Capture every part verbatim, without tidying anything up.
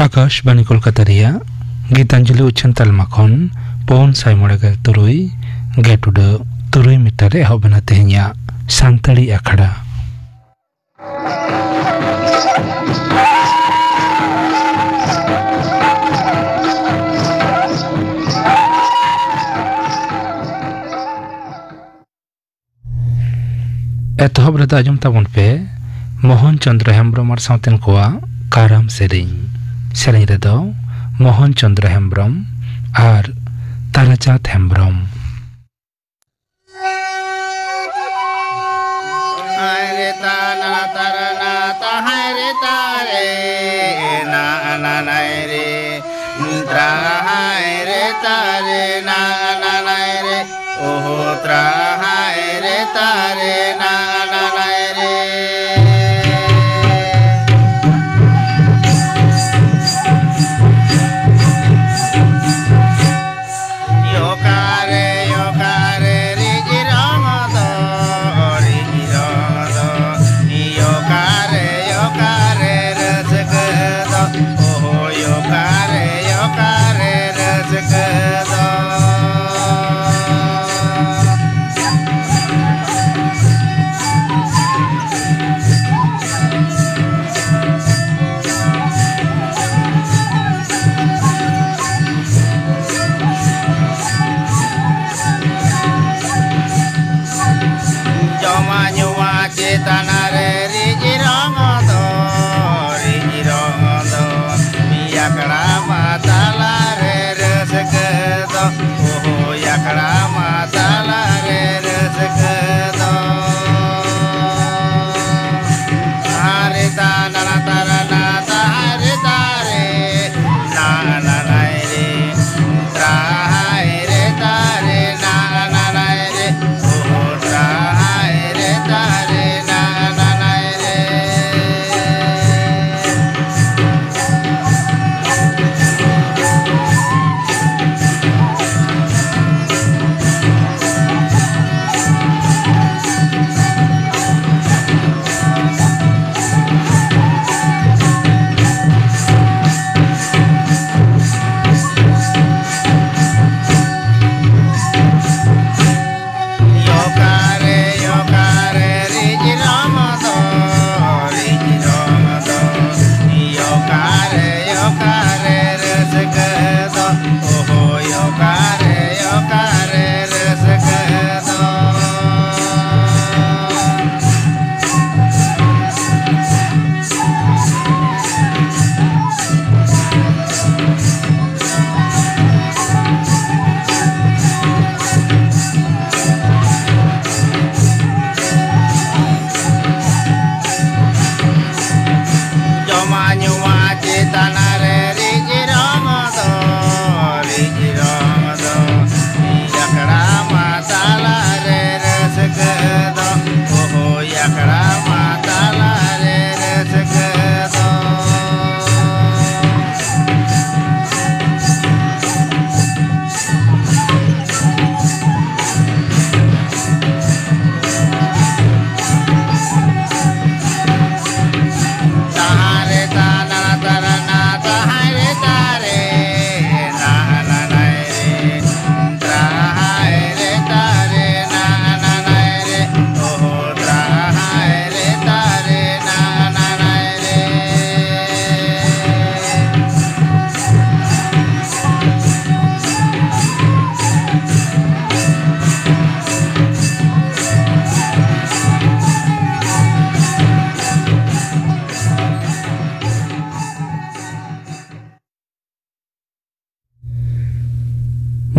ᱟᱠᱟᱥᱵᱟᱱᱤ ᱠᱳᱞᱠᱟᱛᱟ ᱨᱮᱭᱟᱜ ᱜᱤᱛᱟᱧᱡᱚᱞᱤ ᱩᱪᱷᱟᱹᱱ ᱛᱟᱞᱢᱟ ᱠᱷᱚᱱ ᱯᱩᱱ ᱥᱟᱭ ᱢᱚᱬᱮ ᱜᱮᱞ ᱛᱩᱨᱩᱭ ᱜᱮᱴ ᱩᱰᱟᱹᱜ ᱛᱩᱨᱩᱭ ᱢᱤᱴᱟᱨ ᱨᱮ ᱮᱦᱚᱵ ᱮᱱᱟ ᱛᱮᱦᱮᱧᱟᱜ ᱥᱟᱱᱛᱟᱲᱤ ᱟᱠᱷᱲᱟ᱾ ᱮᱛᱚᱦᱚᱵ ᱨᱮᱫᱚ ᱟᱸᱡᱚᱢ ᱛᱟᱵᱚᱱ ᱯᱮ ᱢᱳᱦᱚᱱ ᱪᱚᱸᱫᱽᱨᱚ ᱦᱮᱢᱵᱽᱨᱚᱢ ᱟᱨ ᱥᱟᱶᱛᱮᱱ ᱠᱚᱣᱟᱜ ᱠᱟᱨᱟᱢ ᱥᱮᱨᱮᱧ᱾ ᱥᱮᱨᱮᱧ ᱨᱮᱫᱚ ᱢᱳᱦᱚᱱ ᱪᱚᱸᱫᱽᱨᱚ ᱦᱮᱢᱵᱽᱨᱚᱢ ᱟᱨ ᱛᱟᱨᱟᱪᱟᱸᱫᱽ ᱦᱮᱢᱵᱽᱨᱚᱢ᱾ ᱦᱟᱭ ᱨᱮ ᱛᱟ ᱱᱟ ᱛᱟ ᱨᱟ ᱱᱟ ᱛᱟ ᱦᱟᱭ ᱨᱮ ᱛᱟ ᱨᱮ ᱱᱟ ᱱᱟ ᱱᱟᱭ ᱨᱮ ᱛᱨᱟ ᱦᱟᱭ ᱨᱮ ᱛᱟ ᱨᱮ ᱱᱟ ᱱᱟ ᱱᱟᱭ ᱨᱮ ᱳᱦᱳ ᱛᱨᱟ ᱦᱟᱭ ᱨᱮ ᱛᱟ ᱨᱮ ᱱᱟ ᱱᱟ ᱱᱟᱭ ᱨᱮ᱾ ᱭᱚᱠᱟᱨᱮ ᱭᱚᱠᱟᱨᱮ ᱨᱤᱡ ᱨᱚᱝ ᱫᱚ, ᱨᱤᱡ ᱨᱚᱝ ᱫᱚ, ᱭᱚᱠᱟᱨᱮ ᱭᱚᱠᱟᱨᱮ ᱨᱟᱹᱥᱠᱟᱹ ᱫᱚ, ᱳᱦᱳ ᱭᱚᱠᱟᱨᱮ ᱭᱚᱠᱟᱨᱮ ᱨᱟᱹᱥᱠᱟᱹ ᱫᱚ᱾ ᱡᱚᱢᱟᱜ ᱧᱩᱣᱟᱜ ᱪᱮᱛᱟᱱ ᱨᱮ ᱨᱤᱡ ᱨᱚᱝ ᱫᱚ, ᱨᱤᱡ ᱨᱚᱝ ᱫᱚ, ᱟᱠᱷᱲᱟ ᱢᱟ ᱛᱟᱞᱟ ᱨᱮ ᱨᱟᱹᱥᱠᱟᱹ ᱫᱚ, ᱳᱦᱳ ᱟᱠᱷᱲᱟ ᱢᱟ ᱛᱟᱞᱟ ᱨᱮ ᱨᱟᱹᱥᱠᱟᱹ ᱫᱚ᱾ ᱦᱟᱨᱮ ᱛᱟ ᱱᱟᱱᱟ ᱛᱟᱨᱟ ᱱᱟ ᱛᱟ ᱦᱟᱨᱮ ᱛᱟᱨᱮ ᱱᱟ ᱱᱟ ᱱᱟᱭ ᱨᱮ ᱛᱨᱟ ᱦᱟᱭ ᱨᱮ ᱛᱟᱨᱮ ᱱᱟ ᱱᱟ ᱱᱟᱭ ᱨᱮ ᱳᱦᱳ ᱛᱨᱟ ᱦᱟᱭ ᱨᱮ ᱛᱟᱨᱮ ᱱᱟ ᱱᱟ ᱱᱟᱭ ᱨᱮ᱾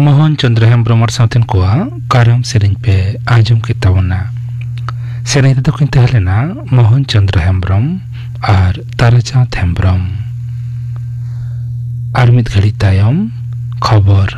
ᱢᱳᱦᱚᱱ ᱪᱚᱸᱫᱽᱨᱚ ᱦᱮᱢᱵᱽᱨᱚᱢ ᱟᱨ ᱥᱟᱶᱛᱮᱱ ᱠᱚᱣᱟᱜ ᱠᱟᱨᱟᱢ ᱥᱮᱨᱮᱧ ᱯᱮ ᱟᱸᱡᱚᱢ ᱠᱮᱫ ᱛᱟᱵᱚᱱᱟ᱾ ᱥᱮᱨᱮᱧ ᱨᱮᱫᱚ ᱠᱤᱱ ᱛᱟᱦᱮᱸ ᱞᱮᱱᱟ ᱢᱳᱦᱚᱱ ᱪᱚᱸᱫᱽᱨᱚ ᱦᱮᱢᱵᱽᱨᱚᱢ ᱟᱨ ᱛᱟᱨᱟᱪᱟᱸᱫᱽ ᱦᱮᱢᱵᱽᱨᱚᱢ᱾ ᱟᱨ ᱢᱤᱫ ᱜᱷᱟᱹᱲᱤᱡ ᱛᱟᱭᱚᱢ ᱠᱷᱚᱵᱚᱨ᱾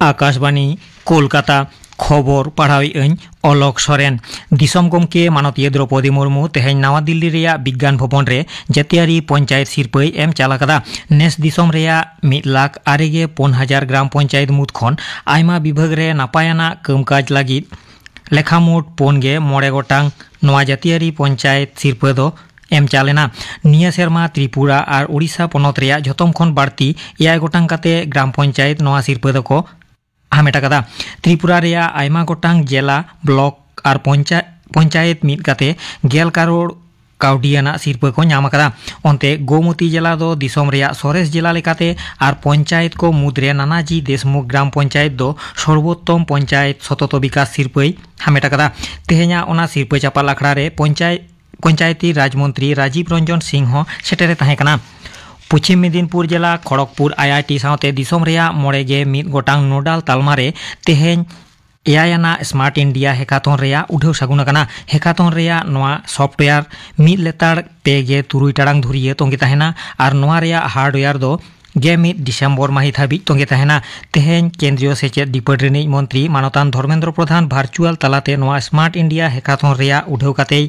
ᱟᱠᱟᱥᱵᱟᱬᱤ, ᱠᱳᱞᱠᱟᱛᱟ᱾ ᱠᱷᱚᱵᱚᱨ ᱯᱟᱲᱦᱟᱣᱮᱫ ᱟᱹᱧ ᱚᱞᱚᱠ ᱥᱚᱨᱮᱱ᱾ ᱫᱤᱥᱚᱢ ᱜᱚᱢᱠᱮ ᱢᱟᱱᱚᱛᱤᱭᱟᱹ ᱫᱨᱚᱯᱚᱫᱤ ᱢᱩᱨᱢᱩ ᱛᱮᱦᱮᱧ ᱱᱟᱣᱟ ᱫᱤᱞᱞᱤ ᱨᱮᱭᱟᱜ ᱵᱤᱜᱽᱜᱟᱱ ᱵᱷᱚᱵᱚᱱ ᱨᱮ ᱡᱟᱹᱛᱤᱭᱟᱹᱨᱤ ᱯᱚᱧᱪᱟᱭᱮᱛ ᱥᱤᱨᱯᱟᱹᱭ ᱮᱢ ᱪᱟᱞ ᱟᱠᱟᱫᱟ᱾ ᱱᱮᱥ ᱫᱤᱥᱚᱢ ᱨᱮᱭᱟᱜ ᱢᱤᱫ ᱞᱟᱠᱷ ᱟᱨᱮ ᱜᱮ ᱯᱩᱱ ᱦᱟᱡᱟᱨ ᱜᱨᱟᱢ ᱯᱚᱧᱪᱟᱭᱮᱛ ᱢᱩᱫᱽ ᱠᱷᱚᱱ ᱟᱭᱢᱟ ᱵᱤᱵᱷᱟᱜᱽ ᱨᱮ ᱱᱟᱯᱟᱭ ᱟᱱᱟᱜ ᱠᱟᱹᱢᱠᱟᱡᱽ ᱞᱟᱹᱜᱤᱫ ᱞᱮᱠᱷᱟ ᱢᱳᱴ ᱯᱩᱱ ᱜᱮ ᱢᱚᱬᱮ ᱜᱚᱴᱟᱝ ᱱᱚᱣᱟ ᱡᱟᱹᱛᱤᱭᱟᱹᱨᱤ ᱯᱚᱧᱪᱟᱭᱮᱛ ᱥᱤᱨᱯᱟᱹ ᱫᱚ ᱮᱢ ᱪᱟᱞ ᱮᱱᱟ᱾ ᱱᱤᱭᱟᱹ ᱥᱮᱨᱢᱟ ᱛᱨᱤᱯᱩᱨᱟ ᱟᱨ ᱳᱰᱤᱥᱟ ᱯᱚᱱᱚᱛ ᱨᱮᱭᱟᱜ ᱡᱷᱚᱛᱚᱢ ᱠᱷᱚᱱ ᱵᱟᱹᱲᱛᱤ ᱮᱭᱟᱭ ᱜᱚᱴᱟᱝ ᱠᱟᱛᱮ ᱜᱨᱟᱢ ᱯᱚᱧᱪᱟᱭᱮᱛ ᱱᱚᱣᱟ ᱥᱤᱨᱯᱟᱹ ᱫᱚᱠᱚ ᱦᱟᱢᱮᱴ ᱟᱠᱟᱫᱟ᱾ ᱛᱨᱤᱯᱩᱨᱟ ᱨᱮᱭᱟᱜ ᱟᱭᱢᱟ ᱜᱚᱴᱟᱝ ᱡᱮᱞᱟ, ᱵᱞᱚᱠ ᱟᱨ ᱯᱚᱧᱪᱟ-, ᱯᱚᱧᱪᱟᱭᱮᱛ ᱢᱤᱫ ᱠᱟᱛᱮ ᱜᱮᱞ ᱠᱟᱨᱳᱲ ᱠᱟᱹᱣᱰᱤ ᱟᱱᱟᱜ ᱥᱤᱨᱯᱟᱹ ᱠᱚ ᱧᱟᱢ ᱟᱠᱟᱫᱟ᱾ ᱚᱱᱛᱮ ᱜᱳᱢᱚᱛᱤ ᱡᱮᱞᱟ ᱫᱚ ᱫᱤᱥᱚᱢ ᱨᱮᱭᱟᱜ ᱥᱚᱨᱮᱥ ᱡᱮᱞᱟ ᱞᱮᱠᱟᱛᱮ ᱟᱨ ᱯᱚᱧᱪᱟᱭᱮᱛ ᱠᱚ ᱢᱩᱫᱽᱨᱮ ᱱᱟᱱᱟᱡᱤ ᱫᱮᱥᱢᱩᱠᱷ ᱜᱨᱟᱢ ᱯᱚᱧᱪᱟᱭᱮᱛ ᱫᱚ ᱥᱚᱨᱵᱳᱛᱛᱚᱢ ᱯᱚᱧᱪᱟᱭᱮᱛ ᱥᱚᱛᱚᱛ ᱵᱤᱠᱟᱥ ᱥᱤᱨᱯᱟᱹᱭ ᱦᱟᱢᱮᱴ ᱟᱠᱟᱫᱟ᱾ ᱛᱮᱦᱮᱧᱟᱜ ᱚᱱᱟ ᱥᱤᱨᱯᱟᱹ ᱪᱟᱯᱟᱞ ᱟᱠᱷᱲᱟ ᱨᱮ ᱯᱚᱧᱪᱟᱭ-, ᱯᱚᱧᱪᱟᱭᱮᱛᱤ ᱨᱟᱡᱽ ᱢᱚᱱᱛᱨᱤ ᱨᱟᱡᱤᱵᱽ ᱨᱚᱧᱡᱚᱱ ᱥᱤᱝ ᱦᱚᱸ ᱥᱮᱴᱮᱨᱮ ᱛᱟᱦᱮᱸ ᱠᱟᱱᱟ᱾ ᱯᱚᱪᱷᱤᱢ ᱢᱮᱫᱤᱱᱯᱩᱨ ᱡᱮᱞᱟ ᱠᱷᱚᱲᱚᱜᱽᱯᱩᱨ ᱟᱭ ᱟᱭ ᱴᱤ ᱥᱟᱶᱛᱮ ᱫᱤᱥᱚᱢ ᱨᱮᱭᱟᱜ ᱢᱚᱬᱮ ᱜᱮ ᱢᱤᱫ ᱜᱚᱴᱟᱝ ᱱᱳᱰᱟᱞ ᱛᱟᱞᱢᱟ ᱨᱮ ᱛᱮᱦᱮᱧ ᱮᱭᱟᱭ ᱟᱱᱟᱜ ᱥᱢᱟᱨᱴ ᱤᱱᱰᱤᱭᱟ ᱦᱮᱠᱟᱛᱷᱚᱱ ᱨᱮᱭᱟᱜ ᱩᱰᱷᱟᱹᱣ ᱥᱟᱹᱜᱩᱱ ᱟᱠᱟᱱᱟ᱾ ᱦᱮᱠᱟᱛᱷᱚᱱ ᱨᱮᱭᱟᱜ ᱱᱚᱣᱟ ᱥᱚᱯᱷᱴᱣᱮᱭᱟᱨ ᱢᱤᱫ ᱞᱮᱛᱟᱲ ᱯᱮ ᱜᱮ ᱛᱩᱨᱩᱭ ᱴᱟᱲᱟᱝ ᱫᱷᱩᱨᱤᱭᱟᱹ ᱛᱚᱸᱜᱮ ᱛᱟᱦᱮᱱᱟ ᱟᱨ ᱱᱚᱣᱟ ᱨᱮᱭᱟᱜ ᱦᱟᱨᱰᱣᱮᱭᱟᱨ ᱫᱚ ᱜᱮ ᱢᱤᱫ ᱰᱤᱥᱮᱢᱵᱚᱨ ᱢᱟᱹᱦᱤᱛ ᱦᱟᱹᱵᱤᱡ ᱛᱚᱸᱜᱮ ᱛᱟᱦᱮᱱᱟ᱾ ᱛᱮᱦᱮᱧ ᱠᱮᱱᱫᱨᱤᱭᱚ ᱥᱮᱪᱮᱫ ᱰᱤᱯᱟᱨᱴ ᱨᱤᱱᱤᱡ ᱢᱚᱱᱛᱨᱤ ᱢᱟᱱᱚᱛᱟᱱ ᱫᱷᱚᱨᱢᱮᱱᱫᱨᱚ ᱯᱨᱚᱫᱷᱟᱱ ᱵᱷᱟᱨᱪᱩᱣᱟᱞ ᱛᱟᱞᱟᱛᱮ ᱱᱚᱣᱟ ᱥᱢᱟᱨᱴ ᱤᱱᱰᱤᱭᱟ ᱦᱮᱠᱟᱛᱷᱚᱱ ᱨᱮᱭᱟᱜ ᱩᱰᱷᱟᱹᱣ ᱠᱟᱛᱮᱭ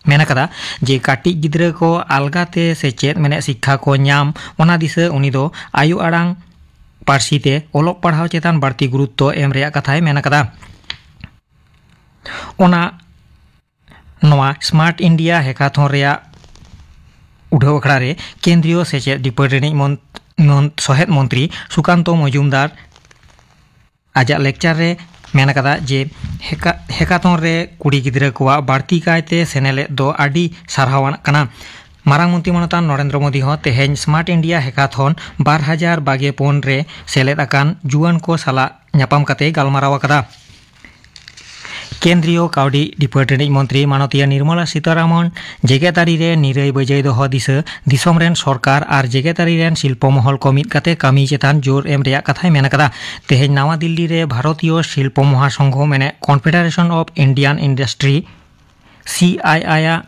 ᱢᱮᱱ ᱟᱠᱟᱫᱟ ᱡᱮ ᱠᱟᱹᱴᱤᱡ ᱜᱤᱫᱽᱨᱟᱹ ᱠᱚ ᱟᱞᱜᱟᱛᱮ ᱥᱮᱪᱮᱫ ᱢᱮᱱᱮᱫ ᱥᱤᱠᱠᱷᱟ ᱠᱚ ᱧᱟᱢ, ᱚᱱᱟ ᱫᱤᱥᱟᱹ ᱩᱱᱤ ᱫᱚ ᱟᱭᱳ ᱟᱲᱟᱝ ᱯᱟᱹᱨᱥᱤ ᱛᱮ ᱚᱞᱚᱜ ᱯᱟᱲᱦᱟᱣ ᱪᱮᱛᱟᱱ ᱵᱟᱹᱲᱛᱤ ᱜᱩᱨᱩᱛᱛᱚ ᱮᱢ ᱨᱮᱭᱟᱜ ᱠᱟᱛᱷᱟᱭ ᱢᱮᱱ ᱟᱠᱟᱫᱟ᱾ ᱚᱱᱟ ᱱᱚᱣᱟ ᱥᱢᱟᱨᱴ ᱤᱱᱰᱤᱭᱟ ᱦᱮᱠᱟᱛᱷᱚᱱ ᱨᱮᱭᱟᱜ ᱩᱰᱷᱟᱹᱣ ᱟᱠᱷᱲᱟ ᱨᱮ ᱠᱮᱱᱫᱨᱤᱭᱚ ᱥᱮᱪᱮᱫ ᱰᱤᱯᱟᱨᱴ ᱨᱤᱱᱤᱡ ᱢᱚᱱ-, ᱢᱚᱱ-, ᱥᱚᱦᱮᱫ ᱢᱚᱱᱛᱨᱤ ᱥᱩᱠᱟᱱᱛᱚ ᱢᱚᱡᱩᱢᱫᱟᱨ ᱟᱡᱟᱜ ᱞᱮᱠᱪᱟᱨ ᱨᱮ ᱢᱮᱱ ᱟᱠᱟᱫᱟ ᱡᱮ ᱦᱮᱠᱟ-, ᱦᱮᱠᱟᱛᱷᱚᱱ ᱨᱮ ᱠᱩᱲᱤ ᱜᱤᱫᱽᱨᱟᱹ ᱠᱚᱣᱟᱜ ᱵᱟᱹᱲᱛᱤ ᱠᱟᱭᱛᱮ ᱥᱮᱱᱮᱞᱮᱫ ᱫᱚ ᱟᱹᱰᱤ ᱥᱟᱨᱦᱟᱣ ᱟᱱᱟᱜ ᱠᱟᱱᱟ᱾ ᱢᱟᱨᱟᱝ ᱢᱚᱱᱛᱨᱤ ᱢᱟᱱᱚᱛᱟᱱ ᱱᱚᱨᱮᱱᱫᱨᱚ ᱢᱳᱫᱤ ᱦᱚᱸ ᱛᱮᱦᱮᱧ ᱥᱢᱟᱨᱴ ᱤᱱᱰᱤᱭᱟ ᱦᱮᱠᱟᱛᱷᱚᱱ ᱵᱟᱨ ᱦᱟᱡᱟᱨ ᱵᱟᱜᱮ ᱯᱩᱱ ᱨᱮ ᱥᱮᱞᱮᱫ ᱟᱠᱟᱱ ᱡᱩᱣᱟᱹᱱ ᱠᱚ ᱥᱟᱞᱟᱜ ᱧᱟᱯᱟᱢ ᱠᱟᱛᱮ ᱜᱟᱞᱢᱟᱨᱟᱣ ᱟᱠᱟᱫᱟ᱾ ᱠᱮᱱᱫᱨᱤᱭᱚ ᱠᱟᱹᱣᱰᱤ ᱰᱤᱯᱟᱨᱴ ᱨᱤᱱᱤᱡ ᱢᱚᱱᱛᱨᱤ ᱢᱟᱱᱚᱛᱤᱭᱟᱹ ᱱᱤᱨᱢᱚᱞᱟ ᱥᱤᱛᱟᱨᱟᱢᱚᱱ ᱡᱮᱜᱮᱛᱟᱹᱨᱤ ᱨᱮ ᱱᱤᱨᱟᱹᱭ ᱵᱟᱹᱡᱟᱹᱭ ᱫᱚᱦᱚ ᱫᱤᱥᱟᱹ, ᱫᱤᱥᱚᱢ ᱨᱮᱱ ᱥᱚᱨᱠᱟᱨ ᱟᱨ ᱡᱮᱜᱮᱛᱟᱹᱨᱤ ᱨᱮᱱ ᱥᱤᱞᱯᱚ ᱢᱚᱦᱚᱞ ᱠᱚ ᱢᱤᱫ ᱠᱟᱛᱮ ᱠᱟᱹᱢᱤ ᱪᱮᱛᱟᱱ ᱡᱳᱨ ᱮᱢ ᱨᱮᱭᱟᱜ ᱠᱟᱛᱷᱟᱭ ᱢᱮᱱ ᱟᱠᱟᱫᱟ᱾ ᱛᱮᱦᱮᱧ ᱱᱟᱣᱟ ᱫᱤᱞᱞᱤ ᱨᱮ ᱵᱷᱟᱨᱚᱛᱤᱭᱚ ᱥᱤᱞᱯᱚ ᱢᱚᱦᱟᱥᱚᱝᱜᱷᱚ ᱢᱮᱱᱮᱫ Confederation of Indian Industry, ᱥᱤ ᱟᱭ ᱟᱭ ᱟᱜ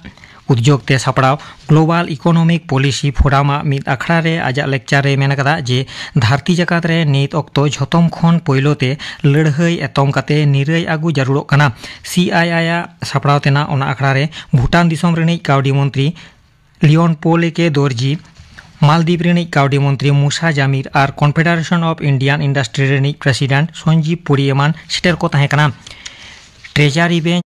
ᱩᱫᱽᱡᱳᱜᱽ ᱛᱮ ᱥᱟᱯᱲᱟᱣ Global Economic Policy Forum ᱟᱜ ᱢᱤᱫ ᱟᱠᱷᱲᱟ ᱨᱮ ᱟᱡᱟᱜ ᱞᱮᱠᱪᱟᱨ ᱨᱮ ᱢᱮᱱ ᱟᱠᱟᱫᱟ ᱡᱮ ᱫᱷᱟᱹᱨᱛᱤ ᱡᱟᱠᱟᱛ ᱨᱮ ᱱᱤᱛ ᱚᱠᱛᱚ ᱡᱷᱚᱛᱚᱢ ᱠᱷᱚᱱ ᱯᱳᱭᱞᱳ ᱛᱮ ᱞᱟᱹᱲᱦᱟᱹᱭ ᱮᱛᱚᱢ ᱠᱟᱛᱮ ᱱᱤᱨᱟᱹᱭ ᱟᱹᱜᱩ ᱡᱟᱹᱨᱩᱲᱚᱜ ᱠᱟᱱᱟ᱾ ᱥᱤ ᱟᱭ ᱟᱭ ᱟᱜ ᱥᱟᱯᱲᱟᱣ ᱛᱮᱱᱟᱜ ᱚᱱᱟ ᱟᱠᱷᱲᱟ ᱨᱮ ᱵᱷᱩᱴᱟᱱ ᱫᱤᱥᱚᱢ ᱨᱤᱱᱤᱡ ᱠᱟᱹᱣᱰᱤ ᱢᱚᱱᱛᱨᱤ ᱞᱤᱭᱚᱱ ᱯᱳᱞᱮᱠᱮ ᱫᱚᱨᱡᱤ, ᱢᱟᱞᱫᱤᱯ ᱨᱤᱱᱤᱡ ᱠᱟᱹᱣᱰᱤ ᱢᱚᱱᱛᱨᱤ ᱢᱩᱥᱟ ᱡᱟᱢᱤᱨ ᱟᱨ Confederation of Indian Industry ᱨᱤᱱᱤᱡ ᱯᱨᱮᱥᱤᱰᱮᱱᱴ ᱥᱚᱧᱡᱤᱵ ᱯᱩᱨᱤ ᱮᱢᱟᱱ ᱥᱮᱴᱮᱨ ᱠᱚ ᱛᱟᱦᱮᱸ ᱠᱟᱱᱟ᱾ ᱴᱨᱮᱡᱟᱨᱤ ᱵᱮᱧᱪ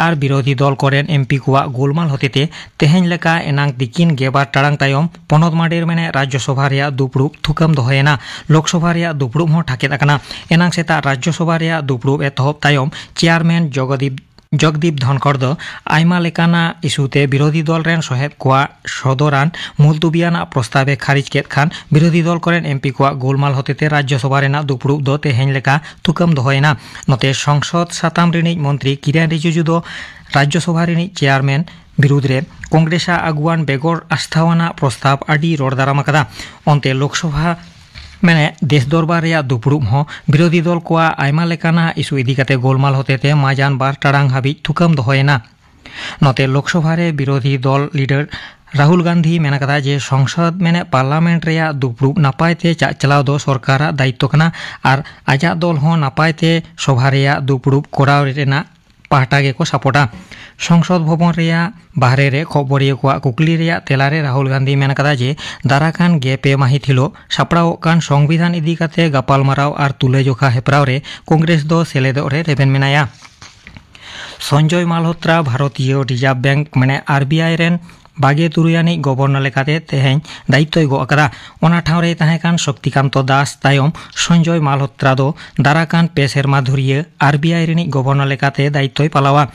ᱟᱨ ᱵᱤᱨᱳᱫᱷᱤ ᱫᱚᱞ ᱠᱚᱨᱮᱱ ᱮᱢ ᱯᱤ ᱠᱚᱣᱟᱜ ᱜᱳᱞᱢᱟᱞ ᱦᱚᱛᱮᱛᱮ ᱛᱮᱦᱮᱧ ᱞᱮᱠᱟ ᱮᱱᱟᱝ ᱛᱤᱠᱤᱱ ᱜᱮᱞ ᱵᱟᱨ ᱴᱟᱲᱟᱝ ᱛᱟᱭᱚᱢ ᱯᱚᱱᱚᱛ ᱢᱟᱰᱮᱨ ᱢᱮᱱᱮᱫ ᱨᱟᱡᱽᱡᱚᱥᱚᱵᱷᱟ ᱨᱮᱭᱟᱜ ᱫᱩᱯᱲᱩᱵ ᱛᱷᱩᱠᱟᱹᱢ ᱫᱚᱦᱚᱭᱮᱱᱟ᱾ ᱞᱳᱠᱥᱚᱵᱷᱟ ᱨᱮᱭᱟᱜ ᱫᱩᱯᱲᱩᱵ ᱦᱚᱸ ᱴᱷᱟᱠᱮᱫ ᱟᱠᱟᱱᱟ᱾ ᱮᱱᱟᱝ ᱥᱮᱛᱟᱜ ᱨᱟᱡᱽᱡᱚᱥᱚᱵᱷᱟ ᱨᱮᱭᱟᱜ ᱫᱩᱯᱲᱩᱵ ᱮᱛᱚᱦᱚᱵ ᱛᱟᱭᱚᱢ ᱪᱮᱭᱟᱨᱢᱮᱱ ᱡᱚᱜᱚᱫᱤᱯ ᱡᱚᱜᱽᱫᱤᱯ ᱫᱷᱚᱱᱠᱚᱨ ᱫᱚ ᱟᱭᱢᱟ ᱞᱮᱠᱟᱱᱟᱜ ᱤᱥᱩ ᱛᱮ ᱵᱤᱨᱳᱫᱷᱤ ᱫᱚᱞ ᱨᱮᱱ ᱥᱚᱦᱮᱫ ᱠᱚᱣᱟᱜ ᱥᱚᱫᱚᱨᱟᱱ ᱢᱩᱞᱛᱩᱵᱤᱭᱟᱱᱟᱜ ᱯᱨᱚᱥᱛᱟᱵ ᱮ ᱠᱷᱟᱨᱤᱡ ᱠᱮᱫ ᱠᱷᱟᱱ, ᱵᱤᱨᱳᱫᱷᱤ ᱫᱚᱞ ᱠᱚᱨᱮᱱ ᱮᱢ ᱯᱤ ᱠᱚᱣᱟᱜ ᱜᱳᱞᱢᱟᱞ ᱦᱚᱛᱮᱛᱮ ᱨᱟᱡᱽᱡᱚᱥᱚᱵᱷᱟ ᱨᱮᱱᱟᱜ ᱫᱩᱯᱲᱩᱵ ᱫᱚ ᱛᱮᱦᱮᱧ ᱞᱮᱠᱟ ᱛᱷᱩᱠᱟᱹᱢ ᱫᱚᱦᱚᱭᱮᱱᱟ᱾ ᱱᱚᱛᱮ, ᱥᱚᱝᱥᱚᱫ ᱥᱟᱛᱟᱢ ᱨᱤᱱᱤᱡ ᱢᱚᱱᱛᱨᱤ ᱠᱤᱨᱮᱱ ᱨᱤᱡᱤᱡᱩ ᱫᱚ ᱨᱟᱡᱽᱡᱚᱥᱚᱵᱷᱟ ᱨᱤᱱᱤᱡ ᱪᱮᱭᱟᱨᱢᱮᱱ ᱵᱤᱨᱩᱫᱷ ᱨᱮ ᱠᱚᱝᱜᱨᱮᱥᱟᱜ ᱟᱜᱩᱣᱟᱱ ᱵᱮᱜᱚᱨ ᱟᱥᱛᱷᱟᱣᱟᱱᱟᱜ ᱯᱨᱚᱥᱛᱟᱵ ᱟᱹᱰᱤ ᱨᱚᱲ ᱫᱟᱨᱟᱢ ᱟᱠᱟᱫᱟ᱾ ᱚᱱᱛᱮ, ᱞᱳᱠᱥᱚᱵᱷᱟ ᱢᱮᱱᱮᱫ ᱫᱮᱥ ᱫᱚᱨᱵᱟᱨ ᱨᱮᱭᱟᱜ ᱫᱩᱯᱲᱩᱵ ᱦᱚᱸ ᱵᱤᱨᱳᱫᱷᱤ ᱫᱚᱞ ᱠᱚᱣᱟᱜ ᱟᱭᱢᱟ ᱞᱮᱠᱟᱱᱟᱜ ᱤᱥᱩ ᱤᱫᱤ ᱠᱟᱛᱮ ᱜᱳᱞᱢᱟᱞ ᱦᱚᱛᱮᱛᱮ ᱢᱟᱡᱟᱱ ᱵᱟᱨ ᱴᱟᱲᱟᱝ ᱦᱟᱹᱵᱤᱡ ᱛᱷᱩᱠᱟᱹᱢ ᱫᱚᱦᱚᱭᱮᱱᱟ᱾ ᱱᱚᱛᱮ, ᱞᱳᱠᱥᱚᱵᱷᱟ ᱨᱮ ᱵᱤᱨᱳᱫᱷᱤ ᱫᱚᱞ ᱞᱤᱰᱟᱨ ᱨᱟᱦᱩᱞ ᱜᱟᱱᱫᱷᱤ ᱢᱮᱱ ᱟᱠᱟᱫᱟ ᱡᱮ ᱥᱚᱝᱥᱚᱫ ᱢᱮᱱᱮᱫ ᱯᱟᱨᱞᱟᱢᱮᱱᱴ ᱨᱮᱭᱟᱜ ᱫᱩᱯᱲᱩᱵ ᱱᱟᱯᱟᱭ ᱛᱮ ᱪᱟᱪᱞᱟᱣ ᱫᱚ ᱥᱚᱨᱠᱟᱨᱟᱜ ᱫᱟᱭᱤᱛᱛᱚ ᱠᱟᱱᱟ ᱟᱨ ᱟᱡᱟᱜ ᱫᱚᱞ ᱦᱚᱸ ᱱᱟᱯᱟᱭ ᱛᱮ ᱥᱚᱵᱷᱟ ᱨᱮᱭᱟᱜ ᱫᱩᱯᱲᱩᱵ ᱠᱚᱨᱟᱣ ᱨᱮᱱᱟᱜ ᱯᱟᱦᱴᱟ ᱜᱮᱠᱚ ᱥᱟᱯᱚᱴᱟ᱾ ᱥᱚᱝᱥᱚᱫ ᱵᱷᱚᱵᱚᱱ ᱨᱮᱭᱟᱜ ᱵᱟᱦᱨᱮ ᱨᱮ ᱠᱷᱚᱵᱚᱨᱤᱭᱟᱹ ᱠᱚᱣᱟᱜ ᱠᱩᱠᱞᱤ ᱨᱮᱭᱟᱜ ᱛᱮᱞᱟ ᱨᱮ ᱨᱟᱦᱩᱞ ᱜᱟᱱᱫᱷᱤ ᱢᱮᱱ ᱟᱠᱟᱫᱟ ᱡᱮ ᱫᱟᱨᱟᱠᱟᱱ ᱜᱮ ᱯᱮ ᱢᱟᱹᱦᱤᱛ ᱦᱤᱞᱳᱜ ᱥᱟᱯᱲᱟᱣᱚᱜ ᱠᱟᱱ ᱥᱚᱝᱵᱤᱫᱷᱟᱱ ᱤᱫᱤ ᱠᱟᱛᱮ ᱜᱟᱯᱟᱞᱢᱟᱨᱟᱣ ᱟᱨ ᱛᱩᱞᱟᱹᱡᱚᱠᱷᱟ ᱦᱮᱯᱨᱟᱣ ᱨᱮ ᱠᱚᱝᱜᱨᱮᱥ ᱫᱚ ᱥᱮᱞᱮᱫᱚᱜ ᱨᱮ ᱨᱮᱵᱮᱱ ᱢᱮᱱᱟᱭᱟ᱾ ᱥᱚᱧᱡᱚᱭ ᱢᱟᱞᱦᱳᱛᱨᱟ ᱵᱷᱟᱨᱚᱛᱤᱭᱚ ᱨᱤᱡᱟᱨᱵᱷ ᱵᱮᱝᱠ ᱢᱟᱱᱮ ᱟᱨ ᱵᱤ ᱟᱭ ᱨᱮᱱ ᱵᱟᱜᱮ ᱛᱩᱨᱩᱭ ᱟᱱᱤᱡ ᱜᱚᱵᱷᱚᱨᱱᱚᱨ ᱞᱮᱠᱟᱛᱮ ᱛᱮᱦᱮᱧ ᱫᱟᱭᱤᱛᱛᱚᱭ ᱜᱚᱜ ᱟᱠᱟᱫᱟ᱾ ᱚᱱᱟ ᱴᱷᱟᱶ ᱨᱮ ᱛᱟᱦᱮᱸ ᱠᱟᱱ ᱥᱚᱠᱛᱤᱠᱟᱱᱛᱚ ᱫᱟᱥ ᱛᱟᱭᱚᱢ ᱥᱚᱧᱡᱚᱭ ᱢᱟᱞᱦᱳᱛᱨᱟ ᱫᱚ ᱫᱟᱨᱟᱠᱟᱱ ᱯᱮ ᱥᱮᱨᱢᱟ ᱫᱷᱩᱨᱤᱭᱟᱹ ᱟᱨ ᱵᱤ ᱟᱭ ᱨᱤᱱᱤᱡ ᱜᱚᱵᱷᱚᱨᱱᱚᱨ ᱞᱮᱠᱟᱛᱮ ᱫᱟᱭᱤᱛᱛᱚᱭ ᱯᱟᱞᱟᱣᱟ᱾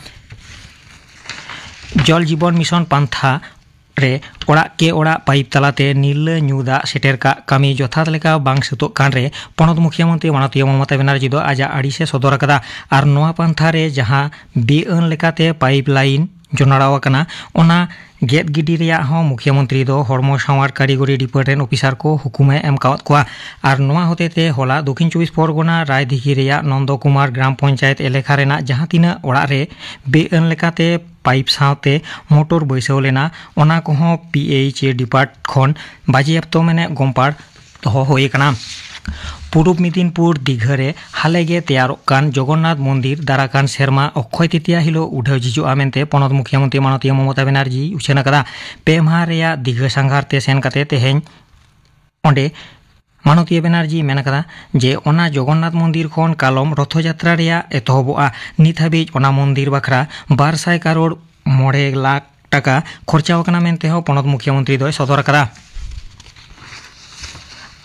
ᱡᱚᱞ ᱡᱤᱵᱚᱱ ᱢᱤᱥᱚᱱ ᱯᱟᱱᱛᱷᱟ ᱨᱮ ᱚᱲᱟᱜ ᱠᱮ ᱚᱲᱟᱜ ᱯᱟᱭᱤᱯ ᱛᱟᱞᱟᱛᱮ ᱱᱤᱨᱞᱟᱹ ᱧᱩ ᱫᱟᱜ ᱥᱮᱴᱮᱨ ᱠᱟᱜ ᱠᱟᱹᱢᱤ ᱡᱚᱛᱷᱟᱛ ᱞᱮᱠᱟ ᱵᱟᱝ ᱥᱟᱹᱛᱚᱜ ᱠᱟᱱ ᱨᱮ, ᱯᱚᱱᱚᱛ ᱢᱩᱠᱷᱤᱭᱟᱹ ᱢᱚᱱᱛᱨᱤ ᱢᱟᱱᱚᱛᱤᱭᱟᱹ ᱢᱚᱢᱚᱛᱟ ᱵᱮᱱᱟᱨᱡᱤ ᱫᱚ ᱟᱡᱟᱜ ᱟᱹᱲᱤᱥ ᱮ ᱥᱚᱫᱚᱨ ᱟᱠᱟᱫᱟ᱾ ᱟᱨ ᱱᱚᱣᱟ ᱯᱟᱱᱛᱷᱟ ᱨᱮ ᱡᱟᱦᱟᱸ ᱵᱮᱼᱟᱹᱱ ᱞᱮᱠᱟᱛᱮ ᱯᱟᱭᱤᱯ ᱞᱟᱭᱤᱱ ᱡᱚᱱᱟᱲᱟᱣ ᱟᱠᱟᱱᱟ, ᱚᱱᱟ ᱜᱮᱫ ᱜᱤᱰᱤ ᱨᱮᱭᱟᱜ ᱦᱚᱸ ᱢᱩᱠᱷᱤᱭᱟᱹ ᱢᱚᱱᱛᱨᱤ ᱫᱚ ᱦᱚᱲᱢᱚ ᱥᱟᱶᱟᱨ ᱠᱟᱹᱨᱤᱜᱚᱨᱤ ᱰᱤᱯᱟᱨᱴᱢᱮᱱᱴ ᱚᱯᱷᱤᱥᱟᱨ ᱠᱚ ᱦᱩᱠᱩᱢ ᱮ ᱮᱢ ᱠᱟᱣᱟᱫ ᱠᱚᱣᱟ᱾ ᱟᱨ ᱱᱚᱣᱟ ᱦᱚᱛᱮᱛᱮ ᱦᱚᱞᱟ ᱫᱚᱠᱷᱤᱱ ᱪᱚᱵᱵᱤᱥ ᱯᱚᱨᱜᱚᱱᱟ ᱨᱟᱭᱫᱤᱜᱷᱤ ᱨᱮᱭᱟᱜ ᱱᱚᱱᱫᱚ ᱠᱩᱢᱟᱨ ᱜᱨᱟᱢ ᱯᱚᱧᱪᱟᱭᱮᱛ ᱮᱞᱟᱠᱟ ᱨᱮᱱᱟᱜ ᱡᱟᱦᱟᱸ ᱛᱤᱱᱟᱹᱜ ᱚᱲᱟᱜ ᱨᱮ ᱵᱮᱼᱟᱹᱱ ᱞᱮᱠᱟᱛᱮ ᱯᱟᱭᱤᱯ ᱥᱟᱶᱛᱮ ᱢᱚᱴᱚᱨ ᱵᱟᱹᱭᱥᱟᱹᱣ ᱞᱮᱱᱟ, ᱚᱱᱟ ᱠᱚᱦᱚᱸ ᱯᱤ ᱮᱭᱤᱪ ᱮ ᱰᱤᱯᱟᱨᱴ ᱠᱷᱚᱱ ᱵᱟᱡᱮᱭᱟᱯᱛᱚ ᱢᱮᱱᱮ ᱜᱚᱢᱯᱟᱲ ᱫᱚᱦᱚ ᱦᱩᱭ ᱟᱠᱟᱱᱟ᱾ ᱯᱩᱨᱩᱵ ᱢᱮᱫᱤᱱᱯᱩᱨ ᱫᱤᱜᱷᱟᱹ ᱨᱮ ᱦᱟᱞᱮ ᱜᱮ ᱛᱮᱭᱟᱨᱚᱜ ᱠᱟᱱ ᱡᱚᱜᱚᱱᱱᱟᱛᱷ ᱢᱚᱱᱫᱤᱨ ᱫᱟᱨᱟᱠᱟᱱ ᱥᱮᱨᱢᱟ ᱚᱠᱠᱷᱚᱭ ᱛᱤᱛᱤᱭᱟ ᱦᱤᱞᱳᱜ ᱩᱰᱷᱟᱹᱣ ᱡᱷᱤᱡᱚᱜᱼᱟ ᱢᱮᱱᱛᱮ ᱯᱚᱱᱚᱛ ᱢᱩᱠᱷᱤᱭᱟᱹ ᱢᱚᱱᱛᱨᱤ ᱢᱟᱱᱚᱛᱤᱭᱟᱹ ᱢᱚᱢᱚᱛᱟ ᱵᱮᱱᱟᱨᱡᱤ ᱩᱪᱷᱟᱹᱱ ᱟᱠᱟᱫᱟ᱾ ᱯᱮ ᱢᱟᱦᱟ ᱨᱮᱭᱟᱜ ᱫᱤᱜᱷᱟᱹ ᱥᱟᱸᱜᱷᱟᱨ ᱛᱮ ᱥᱮᱱ ᱠᱟᱛᱮ ᱛᱮᱦᱮᱧ ᱚᱸᱰᱮ ᱢᱟᱱᱚᱛᱤᱭᱟᱹ ᱵᱮᱱᱟᱨᱡᱤ ᱢᱮᱱ ᱟᱠᱟᱫᱟ ᱡᱮ ᱚᱱᱟ ᱡᱚᱜᱚᱱᱱᱟᱛᱷ ᱢᱚᱱᱫᱤᱨ ᱠᱷᱚᱱ ᱠᱟᱞᱚᱢ ᱨᱚᱛᱷᱚ ᱡᱟᱛᱨᱟ ᱨᱮᱭᱟᱜ ᱮᱛᱚᱦᱚᱵᱚᱜᱼᱟ᱾ ᱱᱤᱛ ᱦᱟᱹᱵᱤᱡ ᱚᱱᱟ ᱢᱚᱱᱫᱤᱨ ᱵᱟᱠᱷᱨᱟ ᱵᱟᱨ ᱥᱟᱭ ᱠᱟᱨᱳᱲ ᱢᱚᱬᱮ ᱞᱟᱠᱷ ᱴᱟᱠᱟ ᱠᱷᱚᱨᱪᱟ ᱟᱠᱟᱱᱟ ᱢᱮᱱᱛᱮ ᱦᱚᱸ ᱯᱚᱱᱚᱛ ᱢᱩᱠᱷᱤᱭᱟᱹ ᱢᱚᱱᱛᱨᱤ ᱫᱚᱭ ᱥᱚᱫᱚᱨ ᱟᱠᱟᱫᱟ᱾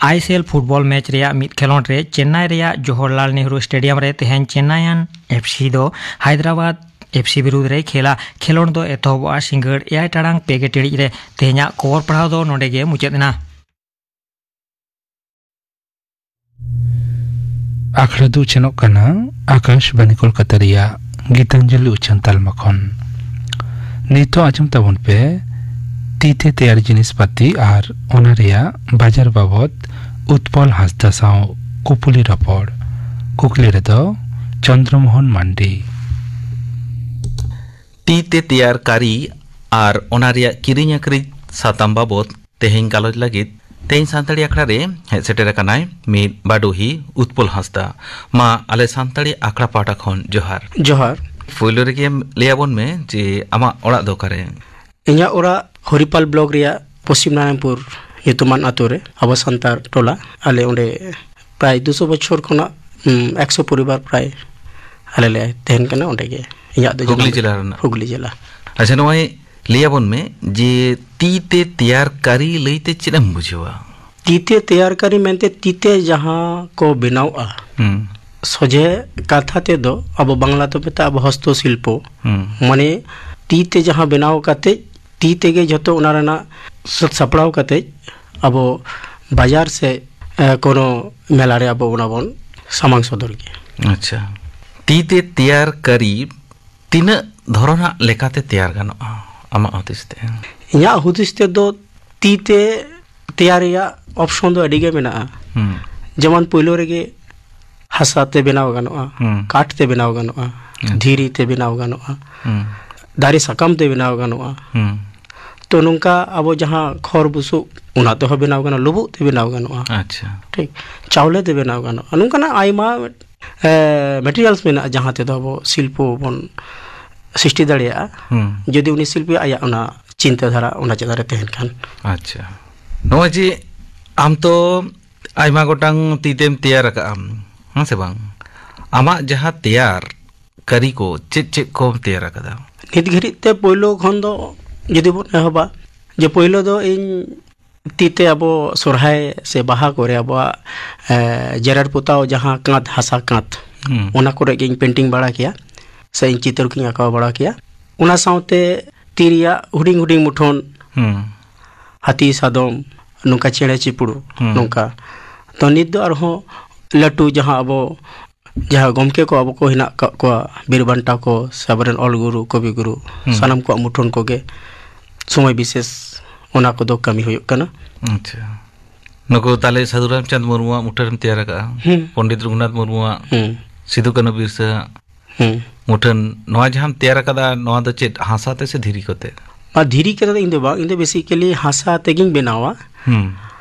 ᱟᱭᱮᱥᱮᱞ ᱯᱷᱩᱴᱵᱚᱞ ᱢᱮᱪ ᱨᱮᱭᱟᱜ ᱢᱤᱫ ᱠᱷᱮᱞᱚᱸᱰ ᱨᱮ ᱪᱮᱱᱱᱟᱭ ᱨᱮᱭᱟᱜ ᱡᱚᱣᱟᱦᱚᱨᱞᱟᱞ ᱱᱮᱦᱨᱩ ᱥᱴᱮᱰᱤᱭᱟᱢ ᱨᱮ ᱛᱮᱦᱮᱧ ᱪᱮᱱᱱᱟᱭᱟᱱ ᱮᱯᱷ ᱥᱤ ᱫᱚ ᱦᱟᱭᱫᱨᱟᱵᱟᱫ ᱮᱯᱷ ᱥᱤ ᱵᱤᱨᱩᱫᱽ ᱨᱮᱭ ᱠᱷᱮᱞᱟ᱾ ᱠᱷᱮᱞᱚᱸᱰ ᱫᱚ ᱮᱛᱚᱦᱚᱵᱚᱜᱼᱟ ᱥᱤᱸᱜᱟᱹᱲ ᱮᱭᱟᱭ ᱴᱟᱲᱟᱝ ᱯᱮ ᱜᱮ ᱴᱤᱲᱤᱡ ᱨᱮ᱾ ᱛᱮᱦᱮᱧᱟᱜ ᱠᱷᱚᱵᱚᱨ ᱯᱟᱲᱦᱟᱣ ᱫᱚ ᱱᱚᱸᱰᱮ ᱜᱮ ᱢᱩᱪᱟᱹᱫ ᱮᱱᱟ᱾ ᱟᱠᱷᱲᱟ ᱫᱚ ᱩᱪᱷᱟᱹᱱᱚᱜ ᱠᱟᱱᱟ ᱟᱠᱟᱥᱵᱟᱱᱤ ᱠᱳᱞᱠᱟᱛᱟ ᱨᱮᱭᱟᱜ ᱜᱤᱛᱟᱧᱡᱚᱞᱤ ᱩᱪᱷᱟᱹᱱ ᱛᱟᱞᱢᱟ ᱠᱷᱚᱱ᱾ ᱱᱤᱛᱚᱜ ᱟᱸᱡᱚᱢ ᱛᱟᱵᱚᱱ ᱯᱮ ᱛᱤ ᱛᱮ ᱛᱮᱭᱟᱨ ᱡᱤᱱᱤᱥ ᱯᱟᱹᱛᱤ ᱟᱨ ᱚᱱᱟ ᱨᱮᱭᱟᱜ ᱵᱟᱡᱟᱨ ᱵᱟᱵᱚᱫ ᱩᱛᱯᱚᱞ ᱦᱟᱸᱥᱫᱟ ᱥᱟᱶ ᱠᱩᱯᱩᱞᱤ ᱨᱚᱯᱚᱲ᱾ ᱠᱩᱠᱞᱤ ᱨᱮᱫᱚ ᱪᱚᱱᱫᱨᱚᱢᱳᱦᱚᱱ ᱢᱟᱱᱰᱤ᱾ ᱛᱤ ᱛᱮ ᱛᱮᱭᱟᱨ ᱠᱟᱹᱨᱤ ᱟᱨ ᱚᱱᱟ ᱨᱮᱭᱟᱜ ᱠᱤᱨᱤᱧ ᱟᱹᱠᱷᱨᱤᱧ ᱥᱟᱛᱟᱢ ᱵᱟᱵᱚᱫ ᱛᱮᱦᱮᱧ ᱜᱟᱞᱚᱪ ᱞᱟᱹᱜᱤᱫ ᱛᱮᱦᱮᱧ ᱥᱟᱱᱛᱟᱲᱤ ᱟᱠᱷᱲᱟ ᱨᱮ ᱦᱮᱡ ᱥᱮᱴᱮᱨ ᱟᱠᱟᱱᱟᱭ ᱢᱤᱫ ᱵᱟᱰᱚᱦᱤ ᱩᱛᱯᱚᱞ ᱦᱟᱸᱥᱫᱟ᱾ ᱢᱟ ᱟᱞᱮ ᱥᱟᱱᱛᱟᱲᱤ ᱟᱠᱷᱲᱟ ᱯᱟᱦᱴᱟ ᱠᱷᱚᱱ ᱡᱚᱦᱟᱨ᱾ ᱡᱚᱦᱟᱨ᱾ ᱯᱳᱭᱞᱳ ᱨᱮᱜᱮ ᱞᱟᱹᱭ ᱟᱵᱚᱱ ᱢᱮ ᱡᱮ ᱟᱢᱟᱜ ᱚᱲᱟᱜ ᱫᱚ ᱚᱠᱟᱨᱮ? ᱤᱧᱟᱹᱜ ᱚᱲᱟᱜ ᱦᱚᱨᱤᱯᱟᱞ ᱵᱞᱚᱠ ᱨᱮᱭᱟᱜ ᱯᱚᱥᱪᱤᱢ ᱱᱟᱨᱟᱭᱚᱱᱯᱩᱨ ᱧᱩᱛᱩᱢᱟᱱ ᱟᱛᱳ ᱨᱮ, ᱟᱵᱚ ᱥᱟᱱᱛᱟᱲ ᱴᱚᱞᱟ᱾ ᱟᱞᱮ ᱚᱸᱰᱮ ᱯᱨᱟᱭ ᱫᱩᱥᱚ ᱵᱚᱪᱷᱚᱨ ᱠᱷᱚᱱᱟᱜ, ᱦᱩᱸ, ᱮᱠᱥᱚ ᱯᱚᱨᱤᱵᱟᱨ ᱯᱨᱟᱭ ᱟᱞᱮ ᱞᱮ ᱛᱟᱦᱮᱱ ᱠᱟᱱᱟ ᱚᱸᱰᱮ ᱜᱮ᱾ ᱤᱧᱟᱹᱜ ᱫᱚ ᱦᱩᱜᱽᱞᱤ ᱡᱟᱱᱟᱢ ᱡᱮᱞᱟ ᱨᱮᱱᱟᱜ? ᱦᱩᱜᱽᱞᱤ ᱡᱮᱞᱟ᱾ ᱟᱪᱪᱷᱟ, ᱱᱚᱜᱼᱚᱭ ᱞᱟᱹᱭ ᱟᱵᱚᱱ ᱢᱮ ᱡᱮ ᱛᱤ ᱛᱮ ᱛᱮᱭᱟᱨ ᱠᱟᱹᱨᱤ ᱞᱟᱹᱭᱛᱮ ᱪᱮᱫ ᱮᱢ ᱵᱩᱡᱷᱟᱹᱣᱟ? ᱛᱤ ᱛᱮ ᱛᱮᱭᱟᱨ ᱠᱟᱹᱨᱤ ᱢᱮᱱᱛᱮ ᱛᱤ ᱛᱮ ᱡᱟᱦᱟᱸ ᱠᱚ ᱵᱮᱱᱟᱣᱼᱟ, ᱦᱩᱸ᱾ ᱥᱚᱡᱷᱮ ᱠᱟᱛᱷᱟ ᱛᱮᱫᱚ ᱟᱵᱚ ᱵᱟᱝᱞᱟ ᱛᱮ ᱢᱮᱛᱟᱜᱼᱟ ᱟᱵᱚ ᱦᱚᱥᱛᱚ ᱥᱤᱞᱯᱚ᱾ ᱦᱩᱸ᱾ ᱢᱟᱱᱮ ᱛᱤ ᱛᱮ ᱡᱟᱦᱟᱸ ᱵᱮᱱᱟᱣ ᱠᱟᱛᱮ, ᱛᱤ ᱛᱮᱜᱮ ᱡᱷᱚᱛᱚ ᱚᱱᱟ ᱨᱮᱱᱟᱜ ᱥᱟᱹᱛ ᱥᱟᱯᱲᱟᱣ ᱠᱟᱛᱮ ᱟᱵᱚ ᱵᱟᱡᱟᱨ ᱥᱮ, ᱮ, ᱠᱳᱱᱳ ᱢᱮᱞᱟ ᱨᱮ ᱟᱵᱚ ᱚᱱᱟ ᱵᱚᱱ ᱥᱟᱢᱟᱝ ᱥᱚᱫᱚᱨ ᱜᱮᱭᱟ᱾ ᱟᱪᱪᱷᱟ, ᱛᱤ ᱛᱮ ᱛᱮᱭᱟᱨ ᱠᱟᱹᱨᱤ ᱛᱤᱱᱟᱹᱜ ᱫᱷᱚᱨᱚᱱᱟᱜ ᱞᱮᱠᱟᱛᱮ ᱛᱮᱭᱟᱨ ᱜᱟᱱᱚᱜᱼᱟ ᱟᱢᱟᱜ ᱦᱩᱫᱤᱥ ᱛᱮ? ᱤᱧᱟᱹᱜ ᱦᱩᱫᱤᱥ ᱛᱮᱫᱚ ᱛᱤ ᱛᱮ ᱛᱮᱭᱟᱨ ᱨᱮᱭᱟᱜ ᱚᱯᱥᱚᱱ ᱫᱚ ᱟᱹᱰᱤ ᱜᱮ ᱢᱮᱱᱟᱜᱼᱟ᱾ ᱦᱩᱸ᱾ ᱡᱮᱢᱚᱱ ᱯᱳᱭᱞᱳ ᱨᱮᱜᱮ ᱦᱟᱥᱟ ᱛᱮ ᱵᱮᱱᱟᱣ ᱜᱟᱱᱚᱜᱼᱟ, ᱦᱩᱸ᱾ ᱠᱟᱴ ᱛᱮ ᱵᱮᱱᱟᱣ ᱜᱟᱱᱚᱜᱼᱟ, ᱟᱪᱪᱷᱟ᱾ ᱫᱷᱤᱨᱤ ᱛᱮ ᱵᱮᱱᱟᱣ ᱜᱟᱱᱚᱜᱼᱟ, ᱦᱩᱸ᱾ ᱫᱟᱨᱮ ᱥᱟᱠᱟᱢ ᱛᱮ ᱵᱮᱱᱟᱣ ᱜᱟᱱᱚᱜᱼᱟ᱾ ᱦᱩᱸ᱾ ᱛᱚ ᱱᱚᱝᱠᱟ ᱟᱵᱚ ᱡᱟᱦᱟᱸ ᱠᱷᱚᱲ ᱵᱩᱥᱩᱵ, ᱚᱱᱟ ᱛᱮᱦᱚᱸ ᱵᱮᱱᱟᱣ ᱜᱟᱱᱚᱜᱼᱟ, ᱞᱩᱵᱩᱜ ᱛᱮ ᱵᱮᱱᱟᱣ ᱜᱟᱱᱚᱜᱼᱟ, ᱟᱪᱪᱷᱟ᱾ ᱴᱷᱤᱠ, ᱪᱟᱣᱞᱮ ᱛᱮ ᱵᱮᱱᱟᱣ ᱜᱟᱱᱚᱜᱼᱟ᱾ ᱱᱚᱝᱠᱟᱱᱟᱜ ᱟᱭᱢᱟ ᱢᱮᱴᱮᱨᱤᱭᱟᱞᱥ ᱢᱮᱱᱟᱜᱼᱟ, ᱡᱟᱦᱟᱸ ᱛᱮᱫᱚ ᱟᱵᱚ ᱥᱤᱞᱯᱚ ᱵᱚᱱ ᱥᱨᱤᱥᱴᱤ ᱫᱟᱲᱮᱭᱟᱜᱼᱟ, ᱦᱩᱸ᱾ ᱡᱩᱫᱤ ᱩᱱᱤ ᱥᱤᱞᱯᱤ ᱟᱭᱟᱜ ᱚᱱᱟ ᱪᱤᱱᱛᱟᱹ ᱫᱷᱟᱨᱟ ᱚᱱᱟ ᱪᱮᱛᱟᱱ ᱨᱮ ᱛᱟᱦᱮᱱ ᱠᱷᱟᱱ᱾ ᱟᱪᱪᱷᱟ, ᱱᱚᱜᱼᱚᱭ ᱡᱮ ᱟᱢ ᱛᱚ ᱟᱭᱢᱟ ᱜᱚᱴᱟᱝ ᱛᱤ ᱛᱮᱢ ᱛᱮᱭᱟᱨ ᱟᱠᱟᱫᱼᱟᱢ, ᱦᱮᱸ ᱥᱮ ᱵᱟᱝ? ᱟᱢᱟᱜ ᱡᱟᱦᱟᱸ ᱛᱮᱭᱟᱨ ᱠᱟᱹᱨᱤ ᱠᱚ, ᱪᱮᱫ ᱪᱮᱫ ᱠᱚᱢ ᱛᱮᱭᱟᱨ ᱟᱠᱟᱫᱟ? ᱱᱤᱛ ᱜᱷᱟᱹᱲᱤᱡ ᱛᱮ ᱯᱳᱭᱞᱳ ᱠᱷᱚᱱ ᱫᱚ ᱡᱩᱫᱤ ᱵᱚᱱ ᱮᱦᱚᱵᱟ, ᱡᱮ ᱯᱳᱭᱞᱳ ᱫᱚ ᱤᱧ ᱛᱤ ᱛᱮ ᱟᱵᱚ ᱥᱚᱨᱦᱟᱭ ᱥᱮ ᱵᱟᱦᱟ ᱠᱚᱨᱮ ᱟᱵᱚᱣᱟᱜ, ᱮ, ᱡᱮᱨᱮᱲ ᱯᱚᱛᱟᱣ ᱡᱟᱦᱟᱸ ᱠᱟᱸᱛ, ᱦᱟᱥᱟ ᱠᱟᱸᱛ, ᱦᱩᱸ᱾ ᱚᱱᱟ ᱠᱚᱨᱮ ᱜᱮ ᱤᱧ ᱯᱮᱱᱴᱤᱝ ᱵᱟᱲᱟ ᱠᱮᱭᱟ ᱥᱮ ᱤᱧ ᱪᱤᱛᱟᱹᱨ ᱠᱚᱧ ᱟᱸᱠᱟᱣ ᱵᱟᱲᱟ ᱠᱮᱭᱟ᱾ ᱚᱱᱟ ᱥᱟᱶᱛᱮ ᱛᱤ ᱨᱮᱭᱟᱜ ᱦᱩᱰᱤᱧ ᱦᱩᱰᱤᱧ ᱢᱩᱴᱷᱟᱹᱱ, ᱦᱩᱸ᱾ ᱦᱟᱹᱛᱤ, ᱥᱟᱫᱚᱢ, ᱱᱚᱝᱠᱟ ᱪᱮᱬᱮ ᱪᱤᱯᱲᱩ, ᱦᱩᱸ᱾ ᱱᱚᱝᱠᱟ᱾ ᱛᱚ ᱱᱤᱛ ᱫᱚ ᱟᱨᱦᱚᱸ ᱞᱟᱹᱴᱩ ᱡᱟᱦᱟᱸ ᱟᱵᱚ, ᱡᱟᱦᱟᱸ ᱜᱚᱢᱠᱮ ᱠᱚ ᱟᱵᱚ ᱠᱚ ᱦᱮᱱᱟᱜ ᱠᱟᱜ ᱠᱚᱣᱟ, ᱵᱤᱨ ᱵᱟᱱᱴᱟ ᱠᱚ ᱥᱮ ᱟᱵᱚᱨᱮᱱ ᱚᱞ ᱜᱩᱨᱩ, ᱠᱚᱵᱤ ᱜᱩᱨᱩ, ᱦᱩᱸ᱾ ᱥᱟᱱᱟᱢ ᱠᱚᱣᱟᱜ ᱢᱩᱴᱷᱟᱹᱱ ᱠᱚᱜᱮ ᱥᱚᱢᱚᱭ ᱵᱤᱥᱮᱥ ᱚᱱᱟ ᱠᱚᱫᱚ ᱠᱟᱹᱢᱤ ᱦᱩᱭᱩᱜ ᱠᱟᱱᱟ᱾ ᱟᱪᱪᱷᱟ, ᱱᱩᱠᱩ ᱛᱟᱦᱞᱮ ᱥᱟᱹᱫᱷᱩ ᱨᱟᱢᱪᱟᱸᱫᱽ ᱢᱩᱨᱢᱩᱣᱟᱜ ᱢᱩᱴᱷᱟᱹᱱᱮᱢ ᱛᱮᱭᱟᱨ ᱟᱠᱟᱫᱼᱟ, ᱦᱩᱸ᱾ ᱯᱚᱱᱰᱤᱛ ᱨᱚᱜᱷᱩᱱᱟᱛᱷ ᱢᱩᱨᱢᱩᱣᱟᱜ, ᱦᱩᱸ᱾ ᱥᱤᱫᱩ ᱠᱟᱹᱱᱦᱩ ᱵᱤᱨᱥᱟᱹ ᱦᱩᱸ᱾ ᱢᱩᱴᱷᱟᱹᱱ, ᱱᱚᱣᱟ ᱡᱟᱦᱟᱸᱢ ᱛᱮᱭᱟᱨ ᱟᱠᱟᱫᱟ, ᱱᱚᱣᱟ ᱫᱚ ᱪᱮᱫ ᱦᱟᱥᱟ ᱛᱮ ᱥᱮ ᱫᱷᱤᱨᱤ ᱠᱚᱛᱮ? ᱟᱨ ᱫᱷᱤᱨᱤ ᱠᱟᱛᱮ ᱫᱚ ᱤᱧ ᱫᱚ ᱵᱟᱝ, ᱤᱧ ᱫᱚ basically ᱦᱟᱥᱟ ᱛᱮᱜᱤᱧ ᱵᱮᱱᱟᱣᱟ᱾ ᱦᱩᱸ᱾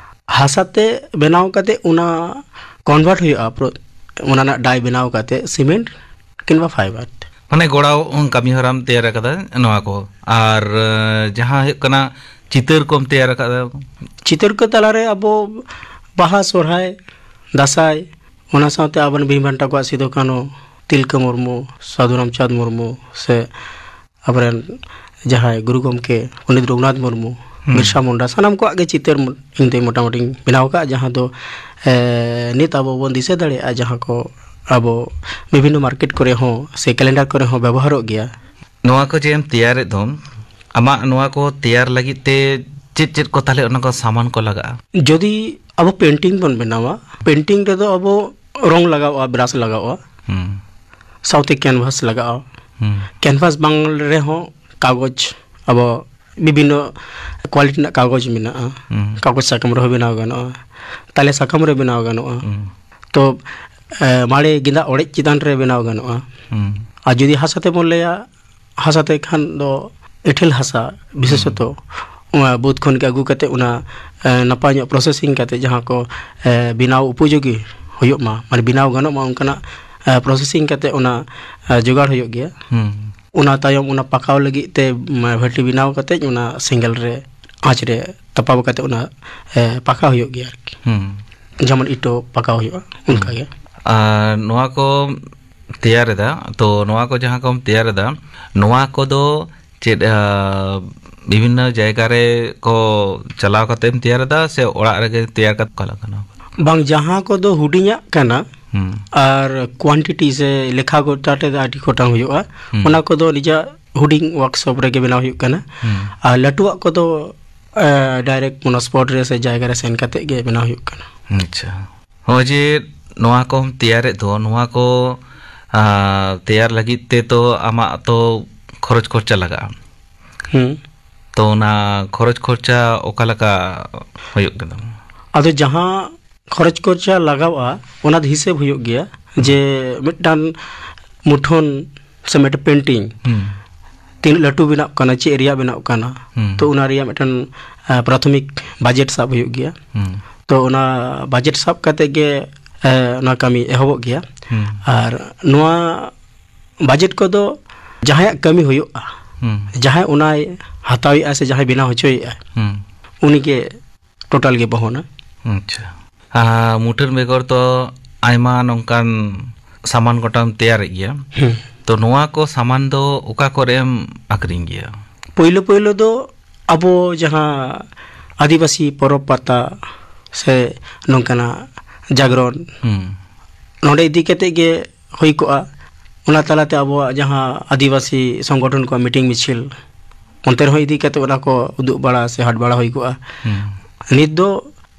ᱦᱟᱥᱟ ᱛᱮ ᱵᱮᱱᱟᱣ ᱠᱟᱛᱮ ᱚᱱᱟ convert ᱦᱩᱭᱩᱜᱼᱟ, ᱯᱨᱚ-, ᱚᱱᱟ ᱨᱮᱱᱟᱜ dye ᱵᱮᱱᱟᱣ ᱠᱟᱛᱮ cement ᱠᱤᱝᱵᱟ fiber ᱛᱮ᱾ ᱢᱟᱱᱮ ᱜᱚᱲᱟᱣ ᱠᱟᱹᱢᱤ ᱦᱚᱨᱟᱢ ᱛᱮᱭᱟᱨ ᱟᱠᱟᱫᱟ ᱱᱚᱣᱟ ᱠᱚ, ᱟᱨ ᱮ, ᱡᱟᱦᱟᱸ ᱦᱩᱭᱩᱜ ᱠᱟᱱᱟ ᱪᱤᱛᱟᱹᱨ ᱠᱚᱢ ᱛᱮᱭᱟᱨ ᱟᱠᱟᱫᱟ᱾ ᱪᱤᱛᱟᱹᱨ ᱠᱚ ᱛᱟᱞᱟᱨᱮ ᱟᱵᱚ ᱵᱟᱦᱟ, ᱥᱚᱨᱦᱟᱭ, ᱫᱟᱸᱥᱟᱭ, ᱚᱱᱟ ᱥᱟᱶᱛᱮ ᱟᱵᱚᱨᱮᱱ ᱵᱤᱨ ᱵᱟᱱᱴᱟ ᱠᱚᱣᱟᱜ ᱥᱤᱫᱩ ᱠᱟᱹᱱᱦᱩ, ᱛᱤᱞᱠᱟᱹ ᱢᱩᱨᱢᱩ, ᱥᱟᱹᱫᱷᱩ ᱨᱟᱢᱪᱟᱸᱫᱽ ᱢᱩᱨᱢᱩ ᱥᱮ ᱟᱵᱚᱨᱮᱱ ᱡᱟᱦᱟᱸᱭ ᱜᱩᱨᱩ ᱜᱚᱢᱠᱮ ᱯᱚᱱᱰᱤᱛ ᱨᱚᱜᱷᱩᱱᱟᱛᱷ ᱢᱩᱨᱢᱩ, ᱦᱩᱸ᱾ ᱵᱤᱨᱥᱟ ᱢᱩᱱᱰᱟ, ᱥᱟᱱᱟᱢ ᱠᱚᱣᱟᱜ ᱜᱮ ᱪᱤᱛᱟᱹᱨ ᱤᱧ ᱛᱮ ᱢᱚᱴᱟᱢᱩᱴᱤᱧ ᱵᱮᱱᱟᱣ ᱟᱠᱟᱫᱼᱟ, ᱡᱟᱦᱟᱸ ᱫᱚ, ᱮ, ᱱᱤᱛ ᱟᱵᱚ ᱵᱚᱱ ᱫᱤᱥᱟᱹ ᱫᱟᱲᱮᱭᱟᱜᱼᱟ, ᱡᱟᱦᱟᱸ ᱠᱚ ᱟᱵᱚ ᱵᱤᱵᱷᱤᱱᱱᱚ market ᱠᱚᱨᱮ ᱦᱚᱸ ᱥᱮ calendar ᱠᱚᱨᱮ ᱦᱚᱸ ᱵᱮᱵᱚᱦᱟᱨᱚᱜ ᱜᱮᱭᱟ᱾ ᱱᱚᱣᱟ ᱠᱚ ᱡᱮᱢ ᱛᱮᱭᱟᱨᱮᱫ ᱫᱚ, ᱟᱢᱟᱜ ᱱᱚᱣᱟ ᱠᱚ ᱛᱮᱭᱟᱨ ᱞᱟᱹᱜᱤᱫ ᱛᱮ ᱪᱮᱫ ᱪᱮᱫ ᱠᱚ ᱛᱟᱦᱞᱮ ᱚᱱᱟ ᱠᱚ ᱥᱟᱢᱟᱱ ᱠᱚ ᱞᱟᱜᱟᱜᱼᱟ? ᱡᱩᱫᱤ ᱟᱵᱚ ᱯᱮᱱᱴᱤᱝ ᱵᱚᱱ ᱵᱮᱱᱟᱣᱟ, ᱯᱮᱱᱴᱤᱝ ᱨᱮᱫᱚ ᱟᱵᱚ ᱨᱚᱝ ᱞᱟᱜᱟᱣᱼᱟ, ᱵᱨᱟᱥ ᱞᱟᱜᱟᱣᱼᱟ, ᱦᱩᱸ᱾ ᱥᱟᱶᱛᱮ ᱠᱮᱱᱵᱷᱟᱥ ᱞᱟᱜᱟᱜᱼᱟ᱾ ᱦᱩᱸ᱾ ᱠᱮᱱᱵᱷᱟᱥ ᱵᱟᱝ ᱨᱮᱦᱚᱸ ᱠᱟᱜᱚᱡᱽ, ᱟᱵᱚ ᱵᱤᱵᱷᱤᱱᱱᱚ ᱠᱣᱟᱞᱤᱴᱤ ᱨᱮᱱᱟᱜ ᱠᱟᱜᱚᱡᱽ ᱢᱮᱱᱟᱜᱼᱟ᱾ ᱦᱩᱸ᱾ ᱠᱟᱜᱚᱡᱽ ᱥᱟᱠᱟᱢ ᱨᱮᱦᱚᱸ ᱵᱮᱱᱟᱣ ᱜᱟᱱᱚᱜᱼᱟ, ᱛᱟᱞᱮ ᱥᱟᱠᱟᱢ ᱨᱮ ᱵᱮᱱᱟᱣ ᱜᱟᱱᱚᱜᱼᱟ᱾ ᱦᱩᱸ᱾ ᱛᱚ, ᱮ, ᱢᱟᱲᱮ ᱜᱮᱸᱫᱟᱜ ᱚᱲᱮᱡ ᱪᱮᱛᱟᱱ ᱨᱮ ᱵᱮᱱᱟᱣ ᱜᱟᱱᱚᱜᱼᱟ᱾ ᱦᱩᱸ᱾ ᱟᱨ ᱡᱩᱫᱤ ᱦᱟᱥᱟ ᱛᱮᱵᱚᱱ ᱞᱟᱹᱭᱟ, ᱦᱟᱥᱟ ᱛᱮ ᱠᱷᱟᱱ ᱫᱚ ᱮᱸᱴᱷᱮᱞ ᱦᱟᱥᱟ ᱵᱤᱥᱮᱥᱚᱛᱚ, ᱦᱩᱸ᱾ ᱚᱱᱟ ᱵᱟᱹᱫᱽ ᱠᱷᱚᱱ ᱜᱮ ᱟᱹᱜᱩ ᱠᱟᱛᱮ ᱚᱱᱟ, ᱮ, ᱱᱟᱯᱟᱭ ᱧᱚᱜ ᱯᱨᱚᱥᱮᱥᱤᱝ ᱠᱟᱛᱮ ᱡᱟᱦᱟᱸ ᱠᱚ, ᱮ, ᱵᱮᱱᱟᱣ ᱩᱯᱚᱡᱳᱜᱤ ᱦᱩᱭᱩᱜ ᱢᱟ, ᱢᱟᱱᱮ ᱵᱮᱱᱟᱣ ᱜᱟᱱᱚᱜ ᱢᱟ ᱚᱱᱠᱟᱱᱟᱜ, ᱮ, ᱯᱨᱚᱥᱮᱥᱤᱝ ᱠᱟᱛᱮ ᱚᱱᱟ, ᱮ, ᱡᱚᱜᱟᱲ ᱦᱩᱭᱩᱜ ᱜᱮᱭᱟ᱾ ᱦᱩᱸ᱾ ᱚᱱᱟ ᱛᱟᱭᱚᱢ ᱚᱱᱟ ᱯᱟᱠᱟᱣ ᱞᱟᱹᱜᱤᱫ ᱛᱮ, ᱢ, ᱵᱷᱟᱹᱴᱤ ᱵᱮᱱᱟᱣ ᱠᱟᱛᱮ ᱚᱱᱟ ᱥᱮᱸᱜᱮᱞ ᱨᱮ, ᱟᱸᱪ ᱨᱮ ᱛᱟᱯᱟᱣ ᱠᱟᱛᱮ ᱚᱱᱟ, ᱮ, ᱯᱟᱠᱟᱣ ᱦᱩᱭᱩᱜ ᱜᱮᱭᱟ ᱟᱨᱠᱤ᱾ ᱦᱩᱸ᱾ ᱡᱮᱢᱚᱱ ᱤᱴᱳ ᱯᱟᱠᱟᱣ ᱦᱩᱭᱩᱜᱼᱟ, ᱚᱱᱠᱟ ᱜᱮ᱾ ᱟᱨ ᱱᱚᱣᱟ ᱠᱚ ᱛᱮᱭᱟᱨ ᱮᱫᱟ, ᱛᱚ ᱱᱚᱣᱟ ᱠᱚ ᱡᱟᱦᱟᱸ ᱠᱚᱢ ᱛᱮᱭᱟᱨ ᱮᱫᱟ, ᱱᱚᱣᱟ ᱠᱚᱫᱚ ᱪᱮᱫ, ᱟ, ᱵᱤᱵᱷᱤᱱᱱᱚ ᱡᱟᱭᱜᱟ ᱨᱮ ᱠᱚ ᱪᱟᱞᱟᱣ ᱠᱟᱛᱮᱢ ᱛᱮᱭᱟᱨ ᱮᱫᱟ ᱥᱮ ᱚᱲᱟᱜ ᱨᱮᱜᱮ ᱛᱮᱭᱟᱨ ᱠᱟᱛᱮ ᱚᱠᱟ ᱞᱮᱠᱟ ᱱᱚᱣᱟ ᱠᱚ? ᱵᱟᱝ, ᱡᱟᱦᱟᱸ ᱠᱚᱫᱚ ᱦᱩᱰᱤᱧᱟᱜ ᱠᱟᱱᱟ ᱦᱩᱸ᱾ ᱟᱨ ᱠᱣᱟᱱᱴᱤᱴᱤ ᱥᱮ ᱞᱮᱠᱷᱟ ᱜᱚᱴᱟ ᱛᱮ ᱟᱹᱰᱤ ᱜᱚᱴᱟᱝ ᱦᱩᱭᱩᱜᱼᱟ, ᱦᱩᱸ᱾ ᱚᱱᱟ ᱠᱚᱫᱚ ᱱᱤᱡᱮ ᱦᱩᱰᱤᱧ ᱣᱟᱨᱠᱥᱚᱯ ᱨᱮᱜᱮ ᱵᱮᱱᱟᱣ ᱦᱩᱭᱩᱜ ᱠᱟᱱᱟ᱾ ᱦᱩᱸ᱾ ᱟᱨ ᱞᱟᱹᱴᱩᱣᱟᱜ ᱠᱚᱫᱚ, ᱮ, ᱰᱟᱭᱨᱮᱠᱴ ᱚᱱᱟ ᱥᱯᱚᱴ ᱨᱮ ᱥᱮ ᱡᱟᱭᱜᱟ ᱨᱮ ᱥᱮᱱ ᱠᱟᱛᱮ ᱜᱮ ᱵᱮᱱᱟᱣ ᱦᱩᱭᱩᱜ ᱠᱟᱱᱟ᱾ ᱟᱪᱪᱷᱟ᱾ ᱦᱚᱸᱜᱼᱚᱭ ᱡᱮ ᱱᱚᱣᱟ ᱠᱚᱢ ᱛᱮᱭᱟᱨᱮᱫ ᱫᱚ, ᱱᱚᱣᱟ ᱠᱚ, ᱟ, ᱛᱮᱭᱟᱨ ᱞᱟᱹᱜᱤᱫ ᱛᱮ ᱛᱚ ᱟᱢᱟᱜ ᱛᱚ ᱠᱷᱚᱨᱚᱪ ᱠᱷᱚᱨᱪᱟ ᱞᱟᱜᱟᱜᱼᱟ᱾ ᱦᱩᱸ᱾ ᱛᱚ ᱚᱱᱟ ᱠᱷᱚᱨᱚᱪ ᱠᱷᱚᱨᱪᱟ ᱚᱠᱟ ᱞᱮᱠᱟ ᱦᱩᱭᱩᱜ ᱠᱟᱱᱟ? ᱟᱫᱚ ᱡᱟᱦᱟᱸ ᱠᱷᱚᱨᱚᱪ ᱠᱷᱚᱨᱪᱟ ᱞᱟᱜᱟᱣᱼᱟ, ᱚᱱᱟ ᱫᱚ ᱦᱤᱥᱟᱹᱵ ᱦᱩᱭᱩᱜ ᱜᱮᱭᱟ ᱦᱩᱸ᱾ ᱡᱮ ᱢᱤᱫᱴᱟᱝ ᱢᱩᱴᱷᱟᱹᱱ ᱥᱮ ᱢᱤᱫᱴᱟᱝ ᱯᱮᱱᱴᱤᱝ ᱦᱩᱸ᱾ ᱛᱤᱱᱟᱹᱜ ᱞᱟᱹᱴᱩ ᱵᱮᱱᱟᱜ ᱠᱟᱱᱟ, ᱪᱮᱫ ᱨᱮᱭᱟᱜ ᱵᱮᱱᱟᱜ ᱠᱟᱱᱟ, ᱦᱩᱸ᱾ ᱛᱚ ᱚᱱᱟ ᱨᱮᱭᱟᱜ ᱢᱤᱫᱴᱟᱝ, ᱟ, ᱯᱨᱟᱛᱷᱚᱢᱤᱠ ᱵᱟᱡᱮᱴ ᱥᱟᱵ ᱦᱩᱭᱩᱜ ᱜᱮᱭᱟ᱾ ᱦᱩᱸ᱾ ᱛᱚ ᱚᱱᱟ ᱵᱟᱡᱮᱴ ᱥᱟᱵ ᱠᱟᱛᱮ ᱜᱮ, ᱮ, ᱚᱱᱟ ᱠᱟᱹᱢᱤ ᱮᱦᱚᱵᱚᱜ ᱜᱮᱭᱟ᱾ ᱦᱩᱸ᱾ ᱟᱨ ᱱᱚᱣᱟ ᱵᱟᱡᱮᱴ ᱠᱚᱫᱚ ᱡᱟᱦᱟᱸᱭᱟᱜ ᱠᱟᱹᱢᱤ ᱦᱩᱭᱩᱜᱼᱟ, ᱦᱩᱸ᱾ ᱡᱟᱦᱟᱸᱭ ᱚᱱᱟᱭ ᱦᱟᱛᱟᱣᱮᱫᱼᱟ ᱥᱮ ᱡᱟᱦᱟᱸᱭ ᱵᱮᱱᱟᱣ ᱦᱚᱪᱚᱭᱮᱫᱼᱟ, ᱦᱩᱸ᱾ ᱩᱱᱤᱜᱮ ᱴᱳᱴᱟᱞ ᱜᱮ ᱵᱚᱦᱚᱱᱟ᱾ ᱟᱪᱪᱷᱟ᱾ ᱟᱨ ᱢᱩᱴᱷᱟᱹᱱ ᱵᱮᱜᱚᱨ ᱛᱚ ᱟᱭᱢᱟ ᱱᱚᱝᱠᱟᱱ ᱥᱟᱢᱟᱱ ᱜᱚᱴᱟᱢ ᱛᱮᱭᱟᱨᱮᱫ ᱜᱮᱭᱟ᱾ ᱦᱩᱸ᱾ ᱛᱚ ᱱᱚᱣᱟ ᱠᱚ ᱥᱟᱢᱟᱱ ᱫᱚ ᱚᱠᱟ ᱠᱚᱨᱮᱢ ᱟᱠᱷᱨᱤᱧ ᱜᱮᱭᱟ? ᱯᱳᱭᱞᱳ ᱯᱳᱭᱞᱳ ᱫᱚ ᱟᱵᱚ ᱡᱟᱦᱟᱸ ᱟᱹᱫᱤᱵᱟᱹᱥᱤ ᱯᱚᱨᱚᱵᱽ ᱯᱟᱛᱟ ᱥᱮ ᱱᱚᱝᱠᱟᱱᱟᱜ ᱡᱟᱜᱽᱨᱚᱱ, ᱦᱩᱸ᱾ ᱱᱚᱰᱮ ᱤᱫᱤ ᱠᱟᱛᱮ ᱜᱮ ᱦᱩᱭ ᱠᱚᱜᱼᱟ᱾ ᱚᱱᱟ ᱛᱟᱞᱟᱛᱮ ᱟᱵᱚᱣᱟᱜ ᱡᱟᱦᱟᱸ ᱟᱹᱫᱤᱵᱟᱹᱥᱤ ᱥᱚᱝᱜᱚᱴᱷᱚᱱ ᱠᱚᱣᱟᱜ ᱢᱤᱴᱤᱝ ᱢᱤᱪᱷᱤᱞ, ᱚᱱᱛᱮ ᱨᱮᱦᱚᱸ ᱤᱫᱤ ᱠᱟᱛᱮ ᱚᱱᱟ ᱠᱚ ᱩᱫᱩᱜ ᱵᱟᱲᱟ ᱥᱮ ᱦᱟᱴ ᱵᱟᱲᱟ ᱦᱩᱭ ᱠᱚᱜᱼᱟ᱾ ᱦᱩᱸ᱾ ᱱᱤᱛ ᱫᱚ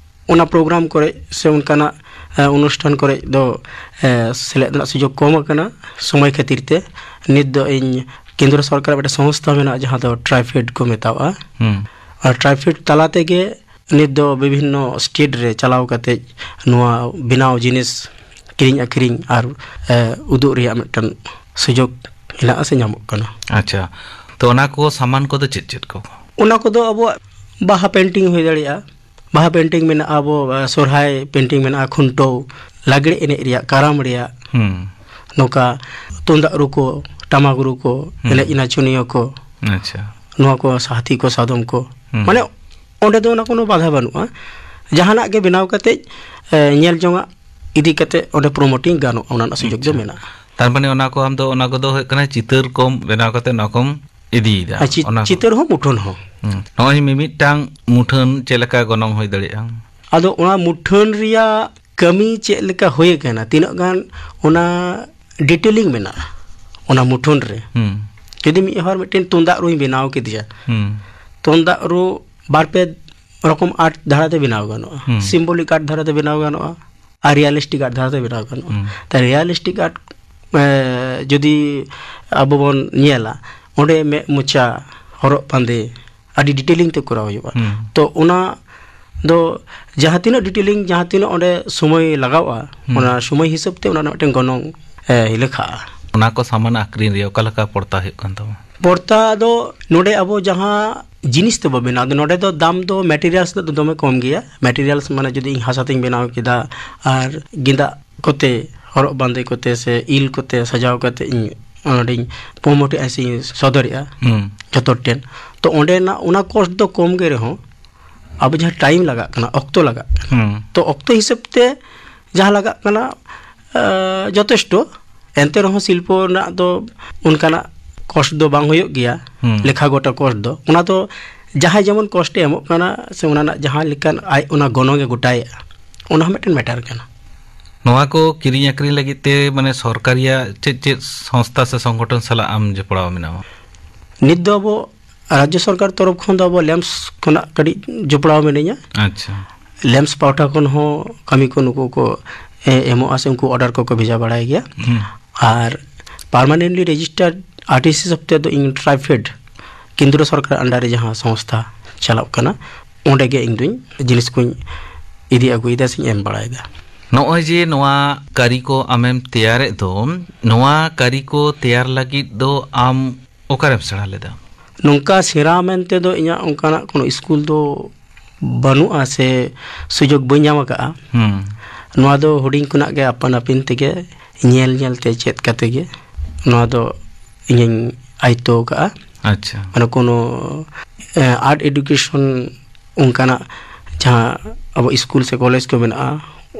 ᱚᱱᱟ ᱯᱨᱳᱜᱨᱟᱢ ᱠᱚᱨᱮ ᱥᱮ ᱚᱱᱠᱟᱱᱟᱜ, ᱮ, ᱚᱱᱩᱥᱴᱷᱟᱱ ᱠᱚᱨᱮ ᱫᱚ, ᱮ, ᱥᱮᱞᱮᱫ ᱨᱮᱱᱟᱜ ᱥᱩᱡᱳᱜᱽ ᱠᱚᱢ ᱟᱠᱟᱱᱟ ᱥᱚᱢᱚᱭ ᱠᱷᱟᱹᱛᱤᱨ ᱛᱮ᱾ ᱱᱤᱛ ᱫᱚ ᱤᱧ ᱠᱮᱱᱫᱨᱚ ᱥᱚᱨᱠᱟᱨᱟᱜ ᱢᱤᱫᱴᱮᱱ ᱥᱚᱝᱥᱛᱷᱟ ᱢᱮᱱᱟᱜᱼᱟ, ᱡᱟᱦᱟᱸ ᱫᱚ ᱴᱨᱟᱭᱯᱷᱮᱰ ᱠᱚ ᱢᱮᱛᱟᱣᱟᱜᱼᱟ᱾ ᱦᱩᱸ᱾ ᱟᱨ ᱴᱨᱟᱭᱯᱷᱮᱰ ᱛᱟᱞᱟ ᱛᱮᱜᱮ ᱱᱤᱛ ᱫᱚ ᱵᱤᱵᱷᱤᱱᱱᱚ ᱥᱴᱮᱴ ᱨᱮ ᱪᱟᱞᱟᱣ ᱠᱟᱛᱮ ᱱᱚᱣᱟ ᱵᱮᱱᱟᱣ ᱡᱤᱱᱤᱥ ᱠᱤᱨᱤᱧ ᱟᱹᱠᱷᱨᱤᱧ ᱟᱨ, ᱮ, ᱩᱫᱩᱜ ᱨᱮᱭᱟᱜ ᱢᱤᱫᱴᱮᱱ ᱥᱩᱡᱳᱜᱽ ᱦᱮᱱᱟᱜᱼᱟ ᱥᱮ ᱧᱟᱢᱚᱜ ᱠᱟᱱᱟ᱾ ᱟᱪᱪᱷᱟ, ᱛᱚ ᱚᱱᱟ ᱠᱚ ᱥᱟᱢᱟᱱ ᱠᱚᱫᱚ ᱪᱮᱫ ᱪᱮᱫ ᱠᱚ? ᱚᱱᱟ ᱠᱚᱫᱚ ᱟᱵᱚᱣᱟᱜ ᱵᱟᱦᱟ ᱯᱮᱱᱴᱤᱝ ᱦᱩᱭ ᱫᱟᱲᱮᱭᱟᱜᱼᱟ, ᱵᱟᱦᱟ ᱯᱮᱱᱴᱤᱝ ᱢᱮᱱᱟᱜᱼᱟ, ᱟᱵᱚ, ᱮ, ᱥᱚᱨᱦᱟᱭ ᱯᱮᱱᱴᱤᱝ ᱢᱮᱱᱟᱜᱼᱟ, ᱠᱷᱩᱱᱴᱟᱹᱣ, ᱞᱟᱜᱽᱲᱮ ᱮᱱᱮᱡ ᱨᱮᱭᱟᱜ, ᱠᱟᱨᱟᱢ ᱨᱮᱭᱟᱜ, ᱦᱩᱸ᱾ ᱱᱚᱝᱠᱟ ᱛᱩᱢᱫᱟᱜ ᱨᱩ ᱠᱚ, ᱴᱟᱢᱟᱠ ᱨᱩ ᱠᱚ, ᱦᱩᱸ᱾ ᱮᱱᱮᱡ ᱱᱟᱪᱚᱱᱤᱭᱟᱹ ᱠᱚ, ᱟᱪᱪᱷᱟ᱾ ᱱᱚᱣᱟ ᱠᱚ ᱦᱟᱹᱛᱤ ᱠᱚ, ᱥᱟᱫᱚᱢ ᱠᱚ, ᱦᱩᱸ᱾ ᱢᱟᱱᱮ ᱚᱸᱰᱮ ᱫᱚ ᱚᱱᱟ ᱠᱳᱱᱳ ᱵᱟᱫᱷᱟ ᱵᱟᱹᱱᱩᱜᱼᱟ᱾ ᱡᱟᱦᱟᱱᱟᱜ ᱜᱮ ᱵᱮᱱᱟᱣ ᱠᱟᱛᱮ, ᱮ, ᱧᱮᱞ ᱡᱚᱝᱟᱜ ᱤᱫᱤ ᱠᱟᱛᱮ ᱚᱸᱰᱮ ᱯᱨᱳᱢᱳᱴᱤᱝ ᱜᱟᱱᱚᱜᱼᱟ, ᱚᱱᱟ ᱨᱮᱱᱟᱜ ᱥᱩᱡᱳᱜᱽ ᱫᱚ ᱟᱪᱪᱷᱟ᱾ ᱢᱮᱱᱟᱜᱼᱟ᱾ ᱛᱟᱨ ᱢᱟᱱᱮ ᱚᱱᱟ ᱠᱚ ᱟᱢ ᱫᱚ ᱚᱱᱟ ᱠᱚᱫᱚ ᱦᱩᱭᱩᱜ ᱠᱟᱱᱟ ᱪᱤᱛᱟᱹᱨ ᱠᱚᱢ ᱵᱮᱱᱟᱣ ᱠᱟᱛᱮ ᱚᱱᱟ ᱠᱚᱢ ᱤᱫᱤᱭᱮᱫᱟ? ᱟᱨ ᱪᱤ-, ᱚᱱᱟ ᱠᱚ? ᱪᱤᱛᱟᱹᱨ ᱦᱚᱸ, ᱢᱩᱴᱷᱟᱹᱱ ᱦᱚᱸ᱾ ᱦᱩᱸ᱾ ᱱᱚᱜᱼᱚᱭ ᱢᱤᱢᱤᱫᱴᱟᱝ ᱢᱩᱴᱷᱟᱹᱱ ᱪᱮᱫ ᱞᱮᱠᱟ ᱜᱚᱱᱚᱝ ᱦᱩᱭ ᱫᱟᱲᱮᱭᱟᱜᱼᱟ? ᱟᱫᱚ ᱚᱱᱟ ᱢᱩᱴᱷᱟᱹᱱ ᱨᱮᱭᱟᱜ ᱠᱟᱹᱢᱤ ᱪᱮᱫ ᱞᱮᱠᱟ ᱦᱩᱭ ᱟᱠᱟᱱᱟ, ᱛᱤᱱᱟᱹᱜ ᱜᱟᱱ ᱚᱱᱟ ᱰᱤᱴᱮᱞᱤᱝ ᱢᱮᱱᱟᱜᱼᱟ ᱚᱱᱟ ᱢᱩᱴᱷᱟᱹᱱ ᱨᱮ᱾ ᱦᱩᱸ᱾ ᱡᱩᱫᱤ ᱢᱤᱫ ᱦᱚᱲ ᱢᱤᱫᱴᱮᱱ ᱛᱩᱢᱫᱟᱜ ᱨᱩᱭ ᱵᱮᱱᱟᱣ ᱠᱮᱫᱮᱭᱟ, ᱦᱩᱸ᱾ ᱛᱩᱢᱫᱟᱜ ᱨᱩ ᱵᱟᱨ ᱯᱮ ᱨᱚᱠᱚᱢ ᱟᱨᱴ ᱫᱷᱟᱨᱟᱛᱮ ᱵᱮᱱᱟᱣ ᱜᱟᱱᱚᱜᱼᱟ᱾ ᱦᱩᱸ᱾ ᱥᱤᱢᱵᱚᱞᱤᱠ ᱟᱨᱴ ᱫᱷᱟᱨᱟᱛᱮ ᱵᱮᱱᱟᱣ ᱜᱟᱱᱚᱜᱼᱟ, ᱟᱨ ᱨᱤᱭᱟᱞᱤᱥᱴᱤᱠ ᱟᱨᱴ ᱫᱷᱟᱨᱟᱛᱮ ᱵᱮᱱᱟᱣ ᱜᱟᱱᱚᱜᱼᱟ᱾ ᱦᱩᱸ᱾ ᱛᱟᱦᱞᱮ ᱨᱤᱭᱟᱞᱤᱥᱴᱤᱠ ᱟᱨᱴ, ᱮ, ᱡᱩᱫᱤ ᱟᱵᱚ ᱵᱚᱱ ᱧᱮᱞᱟ, ᱚᱸᱰᱮ ᱢᱮᱫ ᱢᱚᱪᱟ, ᱦᱚᱨᱚᱜ ᱵᱟᱸᱫᱮ ᱟᱹᱰᱤ ᱰᱤᱴᱮᱞᱤᱝ ᱛᱮ ᱠᱚᱨᱟᱣ ᱦᱩᱭᱩᱜᱼᱟ᱾ ᱦᱩᱸ᱾ ᱛᱚ ᱚᱱᱟ ᱫᱚ ᱡᱟᱦᱟᱸ ᱛᱤᱱᱟᱹᱜ ᱰᱤᱴᱮᱞᱤᱝ, ᱡᱟᱦᱟᱸ ᱛᱤᱱᱟᱹᱜ ᱚᱸᱰᱮ ᱥᱚᱢᱚᱭ ᱞᱟᱜᱟᱜᱼᱟ, ᱦᱩᱸ᱾ ᱚᱱᱟ ᱥᱚᱢᱚᱭ ᱦᱤᱥᱟᱹᱵ ᱛᱮ ᱚᱱᱟ ᱨᱮᱱᱟᱜ ᱢᱤᱫᱴᱮᱱ ᱜᱚᱱᱚᱝ, ᱮ, ᱞᱮᱠᱷᱟᱜᱼᱟ᱾ ᱚᱱᱟ ᱠᱚ ᱥᱟᱢᱟᱱ ᱟᱠᱷᱨᱤᱧ ᱨᱮ ᱚᱠᱟ ᱞᱮᱠᱟ ᱯᱚᱲᱛᱟ ᱦᱩᱭᱩᱜ ᱠᱟᱱ ᱛᱟᱢᱟ? ᱯᱚᱲᱛᱟ ᱫᱚ ᱱᱚᱰᱮ ᱟᱵᱚ ᱡᱟᱦᱟᱸ ᱡᱤᱱᱤᱥ ᱛᱮᱵᱚ ᱵᱮᱱᱟᱣ ᱫᱚ, ᱱᱚᱰᱮ ᱫᱚ ᱫᱟᱢ ᱫᱚ ᱢᱮᱴᱮᱨᱤᱭᱟᱞᱥ ᱫᱚ ᱫᱚᱢᱮ ᱠᱚᱢ ᱜᱮᱭᱟ᱾ ᱢᱮᱴᱮᱨᱤᱭᱟᱞᱥ ᱢᱟᱱᱮ ᱡᱩᱫᱤ ᱤᱧ ᱦᱟᱥᱟ ᱛᱤᱧ ᱵᱮᱱᱟᱣ ᱠᱮᱫᱟ ᱟᱨ ᱜᱮᱸᱫᱟᱜ ᱠᱚᱛᱮ, ᱦᱚᱨᱚᱜ ᱵᱟᱸᱫᱮ ᱠᱚᱛᱮ ᱥᱮ ᱤᱞ ᱠᱚᱛᱮ ᱥᱟᱡᱟᱣ ᱠᱟᱛᱮ ᱤᱧ ᱚᱸᱰᱮᱧ ᱯᱨᱳᱢᱳᱴᱮᱜᱼᱟ ᱥᱮᱧ ᱥᱚᱫᱚᱨᱮᱜᱼᱟ ᱦᱩᱸ᱾ ᱡᱚᱛᱚ ᱴᱷᱮᱱ, ᱛᱚ ᱚᱸᱰᱮᱱᱟᱜ ᱚᱱᱟ ᱠᱚᱥᱴ ᱫᱚ ᱠᱚᱢ ᱜᱮ ᱨᱮᱦᱚᱸ ᱟᱵᱚ ᱡᱟᱦᱟᱸ ᱴᱟᱭᱤᱢ ᱞᱟᱜᱟᱜ ᱠᱟᱱᱟ, ᱚᱠᱛᱚ ᱞᱟᱜᱟᱜ ᱠᱟᱱᱟ, ᱦᱩᱸ᱾ ᱛᱚ ᱚᱠᱛᱚ ᱦᱤᱥᱟᱹᱵ ᱛᱮ ᱡᱟᱦᱟᱸ ᱞᱟᱜᱟᱜ ᱠᱟᱱᱟ, ᱟ, ᱡᱚᱛᱷᱮᱥᱴᱚ᱾ ᱮᱱᱛᱮ ᱨᱮᱦᱚᱸ ᱥᱤᱞᱯᱚ ᱨᱮᱱᱟᱜ ᱫᱚ ᱚᱱᱠᱟᱱᱟᱜ ᱠᱚᱥᱴ ᱫᱚ ᱵᱟᱝ ᱦᱩᱭᱩᱜ ᱜᱮᱭᱟ, ᱦᱩᱸ᱾ ᱞᱮᱠᱷᱟ ᱜᱚᱴᱟ ᱠᱚᱥᱴ ᱫᱚ᱾ ᱚᱱᱟ ᱫᱚ ᱡᱟᱦᱟᱸᱭ ᱡᱮᱢᱚᱱ ᱠᱚᱥᱴᱮ ᱮᱢᱚᱜ ᱠᱟᱱᱟ ᱥᱮ ᱚᱱᱟ ᱨᱮᱱᱟᱜ ᱡᱟᱦᱟᱸ ᱞᱮᱠᱟᱱ ᱟᱡ ᱚᱱᱟ ᱜᱚᱱᱚᱝ ᱮ ᱜᱚᱴᱟᱭᱮᱜᱼᱟ, ᱚᱱᱟ ᱦᱚᱸ ᱢᱤᱫᱴᱮᱱ ᱢᱮᱴᱟᱨ ᱠᱟᱱᱟ᱾ ᱱᱚᱣᱟ ᱠᱚ ᱠᱤᱨᱤᱧ ᱟᱹᱠᱷᱨᱤᱧ ᱞᱟᱹᱜᱤᱫ ᱛᱮ ᱢᱟᱱᱮ ᱥᱚᱨᱠᱟᱨᱤᱭᱟᱜ ᱪᱮᱫ ᱪᱮᱫ ᱥᱚᱝᱥᱛᱷᱟ ᱥᱮ ᱥᱚᱝᱜᱚᱴᱷᱚᱱ ᱥᱟᱞᱟᱜ ᱟᱢ ᱡᱚᱯᱲᱟᱣ ᱢᱮᱱᱟᱢᱟ? ᱱᱤᱛ ᱫᱚ ᱟᱵᱚ ᱨᱟᱡᱽᱡᱚ ᱥᱚᱨᱠᱟᱨ ᱛᱚᱨᱚᱯ ᱠᱷᱚᱱ ᱫᱚ ᱟᱵᱚ ᱞᱮᱢᱯᱥ ᱠᱷᱚᱱᱟᱜ ᱠᱟᱹᱴᱤᱡ ᱡᱚᱯᱲᱟᱣ ᱢᱤᱱᱟᱹᱧᱟ᱾ ᱟᱪᱪᱷᱟ᱾ ᱞᱮᱢᱯᱥ ᱯᱟᱦᱴᱟ ᱠᱷᱚᱱ ᱦᱚᱸ ᱠᱟᱹᱢᱤ ᱠᱚ ᱱᱩᱠᱩ ᱠᱚ ᱮ, ᱮᱢᱚᱜᱼᱟ ᱥᱮ ᱩᱱᱠᱩ ᱚᱨᱰᱟᱨ ᱠᱚᱠᱚ ᱵᱷᱮᱡᱟ ᱵᱟᱲᱟᱭ ᱜᱮᱭᱟ᱾ ᱦᱩᱸ᱾ ᱟᱨ permanently registered artist ᱦᱤᱥᱟᱹᱵ ᱛᱮᱫᱚ ᱤᱧ ᱴᱨᱟᱭᱯᱷᱮᱰ ᱠᱮᱱᱫᱨᱚ ᱥᱚᱨᱠᱟᱨ under ᱨᱮ ᱡᱟᱦᱟᱸ ᱥᱚᱝᱥᱛᱷᱟ ᱪᱟᱞᱟᱜ ᱠᱟᱱᱟ, ᱚᱸᱰᱮ ᱜᱮ ᱤᱧ ᱫᱩᱧ ᱡᱤᱱᱤᱥ ᱠᱚᱧ ᱤᱫᱤ ᱟᱹᱜᱩᱭᱮᱫᱟ ᱥᱮᱧ ᱮᱢ ᱵᱟᱲᱟᱭᱮᱫᱟ᱾ ᱱᱚᱜᱼᱚᱭ ᱡᱮ ᱱᱚᱣᱟ ᱠᱟᱹᱨᱤ ᱠᱚ ᱟᱢᱮᱢ ᱛᱮᱭᱟᱨᱮᱫ ᱫᱚ, ᱱᱚᱣᱟ ᱠᱟᱹᱨᱤ ᱠᱚ ᱛᱮᱭᱟᱨ ᱞᱟᱹᱜᱤᱫ ᱫᱚ ᱟᱢ ᱚᱠᱟᱨᱮᱢ ᱥᱮᱬᱟ ᱞᱮᱫᱟ? ᱱᱚᱝᱠᱟ ᱥᱮᱬᱟ ᱢᱮᱱᱛᱮ ᱫᱚ ᱤᱧᱟᱹᱜ ᱚᱱᱠᱟᱱᱟᱜ ᱠᱳᱱᱳ ᱥᱠᱩᱞ ᱫᱚ ᱵᱟᱹᱱᱩᱜᱼᱟ ᱥᱮ ᱥᱩᱡᱳᱜᱽ ᱵᱟᱹᱧ ᱧᱟᱢ ᱟᱠᱟᱫᱼᱟ᱾ ᱦᱩᱸ᱾ ᱱᱚᱣᱟ ᱫᱚ ᱦᱩᱰᱤᱧ ᱠᱷᱚᱱᱟᱜ ᱜᱮ ᱟᱯᱟᱱ ᱟᱹᱯᱤᱱ ᱛᱮᱜᱮ, ᱧᱮᱞ ᱧᱮᱞ ᱛᱮ ᱪᱮᱫ ᱠᱟᱛᱮ ᱜᱮ ᱱᱚᱣᱟ ᱫᱚ ᱤᱧᱤᱧ ᱟᱭᱛᱚ ᱟᱠᱟᱫᱼᱟ᱾ ᱟᱪᱪᱷᱟ᱾ ᱢᱟᱱᱮ ᱠᱳᱱᱳ, ᱮ, art education ᱚᱱᱠᱟᱱᱟᱜ ᱡᱟᱦᱟᱸ ᱟᱵᱚ ᱥᱠᱩᱞ ᱥᱮ ᱠᱚᱞᱮᱡᱽ ᱠᱚ ᱢᱮᱱᱟᱜᱼᱟ,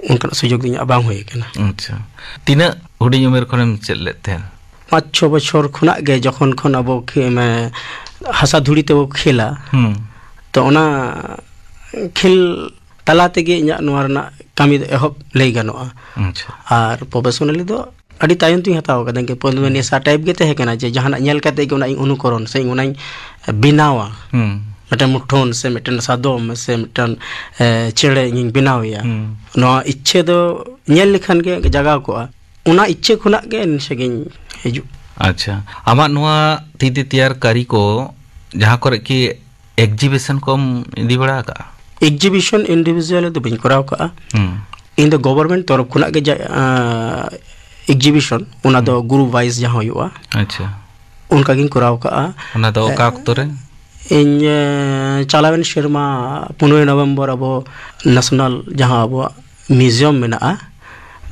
ᱚᱱᱠᱟᱱᱟᱜ ᱥᱩᱡᱳᱜᱽ ᱫᱚ ᱤᱧᱟᱹᱜ ᱵᱟᱝ ᱦᱩᱭ ᱟᱠᱟᱱᱟ᱾ ᱟᱪᱪᱷᱟ᱾ ᱛᱤᱱᱟᱹᱜ ᱦᱩᱰᱤᱧ ᱩᱢᱮᱨ ᱠᱷᱚᱱᱮᱢ ᱪᱮᱫ ᱞᱮᱫ ᱛᱟᱦᱮᱸᱫ? ᱯᱟᱸᱪ ᱪᱷᱚ ᱵᱚᱪᱷᱚᱨ ᱠᱷᱚᱱᱟᱜ ᱜᱮ, ᱡᱚᱠᱷᱚᱱ ᱠᱷᱚᱱ ᱟᱵᱚ ᱠᱷᱮ-, ᱢᱮ-, ᱦᱟᱥᱟ ᱫᱷᱩᱲᱤ ᱛᱮᱵᱚ ᱠᱷᱮᱞᱟ, ᱦᱩᱸ᱾ ᱛᱚ ᱚᱱᱟ ᱠᱷᱮᱞ ᱛᱟᱞᱟ ᱛᱮᱜᱮ ᱤᱧᱟᱹᱜ ᱱᱚᱣᱟ ᱨᱮᱱᱟᱜ ᱠᱟᱹᱢᱤ ᱫᱚ ᱮᱦᱚᱵ ᱞᱟᱹᱭ ᱜᱟᱱᱚᱜᱼᱟ᱾ ᱟᱪᱪᱷᱟ᱾ ᱟᱨ professionally ᱫᱚ ᱟᱹᱰᱤ ᱛᱟᱭᱚᱢ ᱛᱮᱧ ᱦᱟᱛᱟᱣ ᱟᱠᱟᱫᱟ᱾ ᱤᱱᱠᱟᱹ ᱯᱩᱨᱟᱹ ᱱᱮᱥᱟ type ᱜᱮ ᱛᱟᱦᱮᱸ ᱠᱟᱱᱟ, ᱡᱮ ᱡᱟᱦᱟᱱᱟᱜ ᱧᱮᱞ ᱠᱟᱛᱮ ᱜᱮ ᱚᱱᱟ ᱤᱧ ᱚᱱᱩᱠᱚᱨᱚᱱ ᱥᱮ ᱤᱧ ᱚᱱᱟᱧ ᱵᱮᱱᱟᱣᱟ᱾ ᱦᱩᱸ᱾ ᱢᱤᱫᱴᱮᱱ ᱢᱩᱴᱷᱟᱹᱱ ᱥᱮ ᱢᱤᱫᱴᱮᱱ ᱥᱟᱫᱚᱢ ᱥᱮ ᱢᱤᱫᱴᱮᱱ, ᱮ, ᱪᱮᱬᱮ ᱤᱧᱤᱧ ᱵᱮᱱᱟᱣᱮᱭᱟ᱾ ᱦᱩᱸ᱾ ᱱᱚᱣᱟ ᱤᱪᱪᱷᱟᱹ ᱫᱚ ᱧᱮᱞ ᱞᱮᱠᱷᱟᱱ ᱜᱮ ᱡᱟᱜᱟᱣ ᱠᱚᱜᱼᱟ᱾ ᱚᱱᱟ ᱤᱪᱪᱷᱟᱹ ᱠᱷᱚᱱᱟᱜ ᱜᱮ ᱱᱤᱥᱟᱹᱜᱤᱧ ᱦᱤᱡᱩᱜ᱾ ᱟᱪᱪᱷᱟ, ᱟᱢᱟᱜ ᱱᱚᱣᱟ ᱛᱤ ᱛᱮ ᱛᱮᱭᱟᱨ ᱠᱟᱹᱨᱤ ᱠᱚ ᱡᱟᱦᱟᱸ ᱠᱚᱨᱮ ᱠᱤ exhibition ᱠᱚᱢ ᱤᱫᱤ ᱵᱟᱲᱟ ᱟᱠᱟᱜᱼᱟ? Exhibition individual ᱫᱚ ᱵᱟᱹᱧ ᱠᱚᱨᱟᱣ ᱠᱟᱜᱼᱟ᱾ ᱦᱩᱸ᱾ ᱤᱧ ᱫᱚ government ᱛᱚᱨᱚᱯ ᱠᱷᱚᱱᱟᱜ ᱜᱮ ᱡᱟ-, ᱟᱸ, exhibition, ᱚᱱᱟ ᱫᱚ ᱦᱩᱸ᱾ Group wise ᱡᱟᱦᱟᱸ ᱦᱩᱭᱩᱜᱼᱟ, ᱟᱪᱪᱷᱟ᱾ ᱚᱱᱠᱟ ᱜᱤᱧ ᱠᱚᱨᱟᱣ ᱠᱟᱜᱼᱟ᱾ ᱚᱱᱟ ᱫᱚ ᱚᱠᱟ ᱮ, ᱚᱠᱛᱚ ᱨᱮ? ᱤᱧ, ᱮ, ᱪᱟᱞᱟᱣᱮᱱ ᱥᱮᱨᱢᱟ ᱯᱚᱱᱨᱚᱭ ᱱᱚᱵᱷᱮᱢᱵᱚᱨ ᱟᱵᱚ national ᱡᱟᱦᱟᱸ ᱟᱵᱚᱣᱟᱜ museum ᱢᱮᱱᱟᱜᱼᱟ,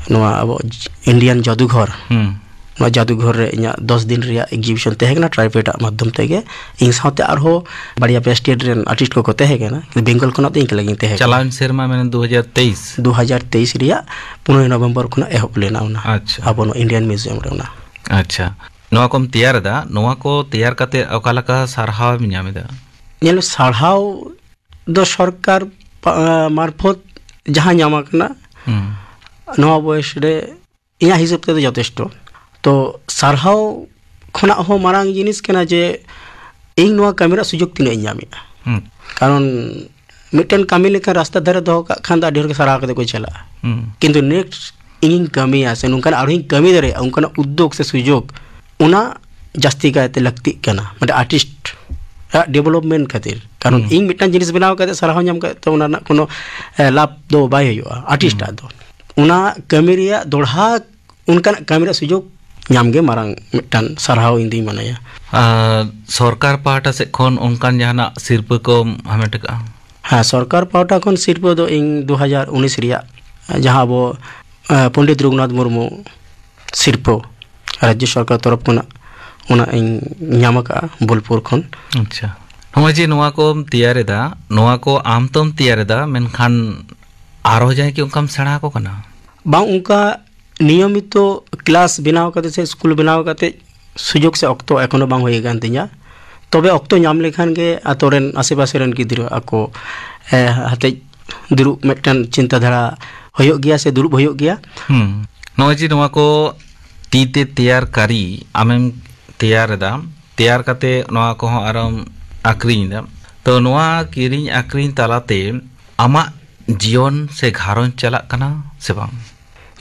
ᱱᱚᱣᱟ ᱟᱵᱚ Indian ᱡᱟᱫᱩᱜᱷᱚᱨ, ᱦᱩᱸ᱾ ᱱᱚᱣᱟ ᱡᱟᱫᱩᱜᱷᱚᱨ ᱨᱮ ᱤᱧᱟᱹᱜ ᱫᱚᱥ ᱫᱤᱱ ᱨᱮᱭᱟᱜ exhibition ᱛᱟᱦᱮᱸ ᱠᱟᱱᱟ, TRIFED ᱟᱜ ᱢᱟᱫᱽᱫᱷᱚᱢ ᱛᱮᱜᱮ᱾ ᱤᱧ ᱥᱟᱶᱛᱮ ᱟᱨᱦᱚᱸ ᱵᱟᱨᱭᱟ ᱯᱮᱭᱟ state ᱨᱮᱱ artist ᱠᱚᱠᱚ ᱛᱟᱦᱮᱸ ᱠᱟᱱᱟ, ᱠᱤᱱᱛᱩ ᱵᱮᱝᱜᱚᱞ ᱠᱷᱚᱱᱟᱜ ᱫᱚ ᱤᱧ ᱮᱠᱞᱟ ᱜᱤᱧ ᱛᱟᱦᱮᱸ ᱠᱟᱱᱟ᱾ ᱪᱟᱞᱟᱣᱮᱱ ᱥᱮᱨᱢᱟ, ᱢᱟᱱᱮ ᱫᱩ ᱦᱟᱡᱟᱨ ᱛᱮᱭᱤᱥ? ᱫᱩ ᱦᱟᱡᱟᱨ ᱛᱮᱭᱤᱥ ᱨᱮᱭᱟᱜ ᱯᱚᱱᱨᱚᱭ ᱱᱚᱵᱷᱮᱢᱵᱚᱨ ᱠᱷᱚᱱᱟᱜ ᱮᱦᱚᱵ ᱞᱮᱱᱟ ᱚᱱᱟ, ᱟᱪᱪᱷᱟ᱾ ᱟᱵᱚ ᱱᱚᱣᱟ Indian Museum ᱨᱮ ᱚᱱᱟ᱾ ᱟᱪᱪᱷᱟ, ᱱᱚᱣᱟ ᱠᱚᱢ ᱛᱮᱭᱟᱨ ᱮᱫᱟ, ᱱᱚᱣᱟ ᱠᱚ ᱛᱮᱭᱟᱨ ᱠᱟᱛᱮ ᱚᱠᱟ ᱞᱮᱠᱟ ᱥᱟᱨᱦᱟᱣ ᱮᱢ ᱧᱟᱢ ᱮᱫᱟ? ᱧᱮᱞ ᱢᱮ, ᱥᱟᱨᱦᱟᱣ ᱫᱚ ᱥᱚᱨᱠᱟᱨ ᱯᱟ-, ᱢᱟᱨᱯᱷᱚᱛ ᱡᱟᱦᱟᱸ ᱧᱟᱢ ᱟᱠᱟᱱᱟ, ᱦᱩᱸ᱾ ᱱᱚᱣᱟ ᱵᱚᱭᱮᱥ ᱨᱮ ᱤᱧᱟᱹᱜ ᱦᱤᱥᱟᱹᱵ ᱛᱮᱫᱚ ᱡᱚᱛᱷᱮᱥᱴᱚ᱾ ᱛᱚ ᱥᱟᱨᱦᱟᱣ ᱠᱷᱚᱱᱟᱜ ᱦᱚᱸ ᱢᱟᱨᱟᱝ ᱡᱤᱱᱤᱥ ᱠᱟᱱᱟ ᱡᱮ ᱤᱧ ᱱᱚᱣᱟ ᱠᱟᱹᱢᱤ ᱨᱮᱱᱟᱜ ᱥᱩᱡᱳᱜᱽ ᱛᱤᱱᱟᱹᱜ ᱤᱧ ᱧᱟᱢᱮᱫᱼᱟ᱾ ᱦᱩᱸ᱾ ᱠᱟᱨᱚᱱ ᱢᱤᱫᱴᱮᱱ ᱠᱟᱹᱢᱤ ᱞᱮᱠᱟᱱ ᱨᱟᱥᱛᱟ ᱫᱷᱟᱨᱮ ᱫᱚᱦᱚ ᱠᱟᱜ ᱠᱷᱟᱱ ᱫᱚ ᱟᱹᱰᱤ ᱦᱚᱲ ᱜᱮ ᱥᱟᱨᱦᱟᱣ ᱠᱟᱛᱮ ᱠᱚ ᱪᱟᱞᱟᱜᱼᱟ᱾ ᱦᱩᱸ᱾ ᱠᱤᱱᱛᱩ ᱱᱮᱠᱥᱴ ᱤᱧᱤᱧ ᱠᱟᱹᱢᱤᱭᱟ ᱥᱮ ᱱᱚᱝᱠᱟᱱᱟᱜ ᱟᱨᱦᱚᱸᱧ ᱠᱟᱹᱢᱤ ᱫᱟᱲᱮᱭᱟᱜᱼᱟ, ᱚᱱᱠᱟᱱᱟᱜ ᱩᱫᱽᱫᱳᱜᱽ ᱥᱮ ᱥᱩᱡᱳᱜᱽ, ᱚᱱᱟ ᱡᱟᱹᱥᱛᱤ ᱠᱟᱭᱛᱮ ᱞᱟᱹᱠᱛᱤᱜ ᱠᱟᱱᱟ ᱢᱤᱫᱴᱮᱱ ᱟᱨᱴᱤᱥᱴ ᱟᱜ ᱰᱮᱵᱷᱞᱚᱯᱢᱮᱱᱴ ᱠᱷᱟᱹᱛᱤᱨ᱾ ᱠᱟᱨᱚᱱ ᱦᱩᱸ᱾ ᱤᱧ ᱢᱤᱫᱴᱟᱝ ᱡᱤᱱᱤᱥ ᱵᱮᱱᱟᱣ ᱠᱟᱛᱮ ᱥᱟᱨᱦᱟᱣ ᱧᱟᱢ ᱠᱟᱛᱮ ᱚᱱᱟ ᱨᱮᱱᱟᱜ ᱠᱳᱱᱳ, ᱮ, ᱞᱟᱵᱷ ᱫᱚ ᱵᱟᱭ ᱦᱩᱭᱩᱜᱼᱟ ᱟᱨᱴᱤᱥᱴ ᱦᱩᱸ᱾ ᱟᱜ ᱫᱚ᱾ ᱚᱱᱟ ᱠᱟᱹᱢᱤ ᱨᱮᱭᱟᱜ ᱫᱚᱲᱦᱟ ᱚᱱᱠᱟᱱᱟᱜ ᱠᱟᱹᱢᱤ ᱨᱮᱭᱟᱜ ᱥᱩᱡᱳᱜᱽ ᱧᱟᱢ ᱜᱮ ᱢᱟᱨᱟᱝ ᱢᱤᱫᱴᱟᱝ ᱥᱟᱨᱦᱟᱣ ᱤᱧ ᱫᱩᱧ ᱢᱚᱱᱮᱭᱟ᱾ ᱟᱨ ᱥᱚᱨᱠᱟᱨ ᱯᱟᱦᱴᱟ ᱥᱮᱫ ᱠᱷᱚᱱ ᱚᱱᱠᱟᱱ ᱡᱟᱦᱟᱱᱟᱜ ᱥᱤᱨᱯᱟᱹ ᱠᱚᱢ ᱦᱟᱢᱮᱴ ᱟᱠᱟᱫᱼᱟ? ᱦᱮᱸ, ᱥᱚᱨᱠᱟᱨ ᱯᱟᱦᱴᱟ ᱠᱷᱚᱱ ᱥᱤᱨᱯᱟᱹ ᱫᱚ ᱤᱧ ᱫᱩ ᱦᱟᱡᱟᱨ ᱩᱱᱤᱥ ᱨᱮᱭᱟᱜ, ᱡᱟᱦᱟᱸ ᱟᱵᱚ, ᱮ, ᱯᱚᱱᱰᱤᱛ ᱨᱚᱜᱷᱩᱱᱟᱛᱷ ᱢᱩᱨᱢᱩ ᱥᱤᱨᱯᱟᱹ ᱨᱟᱡᱽᱡᱚ ᱥᱚᱨᱠᱟᱨ ᱛᱚᱨᱚᱯ ᱠᱷᱚᱱᱟᱜ, ᱚᱱᱟ ᱤᱧ ᱧᱟᱢ ᱟᱠᱟᱫᱼᱟ ᱵᱳᱞᱯᱩᱨ ᱠᱷᱚᱱ᱾ ᱟᱪᱪᱷᱟ, ᱱᱚᱜᱼᱚᱭ ᱡᱮ ᱱᱚᱣᱟ ᱠᱚᱢ ᱛᱮᱭᱟᱨ ᱮᱫᱟ, ᱱᱚᱣᱟ ᱠᱚ ᱟᱢ ᱛᱚᱢ ᱛᱮᱭᱟᱨ ᱮᱫᱟ, ᱢᱮᱱᱠᱷᱟᱱ ᱟᱨᱦᱚᱸ ᱡᱟᱦᱟᱸᱭ ᱠᱤ ᱚᱱᱠᱟᱢ ᱥᱮᱬᱟ ᱟᱠᱚ ᱠᱟᱱᱟ? ᱵᱟᱝ, ᱚᱱᱠᱟ ᱱᱤᱭᱚᱢᱤᱛᱚ ᱠᱞᱟᱥ ᱵᱮᱱᱟᱣ ᱠᱟᱛᱮ ᱥᱮ ᱥᱠᱩᱞ ᱵᱮᱱᱟᱣ ᱠᱟᱛᱮ ᱥᱩᱡᱳᱜᱽ ᱥᱮ ᱚᱠᱛᱚ ᱮᱠᱷᱚᱱᱳ ᱵᱟᱝ ᱦᱩᱭ ᱟᱠᱟᱱ ᱛᱤᱧᱟ᱾ ᱛᱚᱵᱮ ᱚᱠᱛᱚ ᱧᱟᱢ ᱞᱮᱠᱷᱟᱱ ᱜᱮ ᱟᱛᱳ ᱨᱮᱱ ᱟᱥᱮ ᱯᱟᱥᱮ ᱨᱮᱱ ᱜᱤᱫᱽᱨᱟᱹ ᱟᱠᱚ, ᱮ, ᱦᱟᱛᱮᱡ ᱫᱩᱲᱩᱵ ᱢᱤᱫᱴᱟᱝ ᱪᱤᱱᱛᱟᱹ ᱫᱷᱟᱨᱟ ᱦᱩᱭᱩᱜ ᱜᱮᱭᱟ ᱥᱮ ᱫᱩᱲᱩᱵ ᱦᱩᱭᱩᱜ ᱜᱮᱭᱟ᱾ ᱦᱩᱸ᱾ ᱱᱚᱜᱼᱚᱭ ᱡᱮ ᱱᱚᱣᱟ ᱠᱚ ᱛᱤ ᱛᱮ ᱛᱮᱭᱟᱨ ᱠᱟᱹᱨᱤ ᱟᱢᱮᱢ ᱛᱮᱭᱟᱨ ᱮᱫᱟ, ᱛᱮᱭᱟᱨ ᱠᱟᱛᱮ ᱱᱚᱣᱟ ᱠᱚᱦᱚᱸ ᱟᱨᱚᱢ ᱟᱠᱷᱨᱤᱧ ᱮᱫᱟ, ᱛᱚ ᱱᱚᱣᱟ ᱠᱤᱨᱤᱧ ᱟᱠᱷᱨᱤᱧ ᱛᱟᱞᱟᱛᱮ ᱟᱢᱟᱜ ᱡᱤᱭᱚᱱ ᱥᱮ ᱜᱷᱟᱨᱚᱸᱡᱽ ᱪᱟᱞᱟᱜ ᱠᱟᱱᱟ ᱥᱮ ᱵᱟᱝ?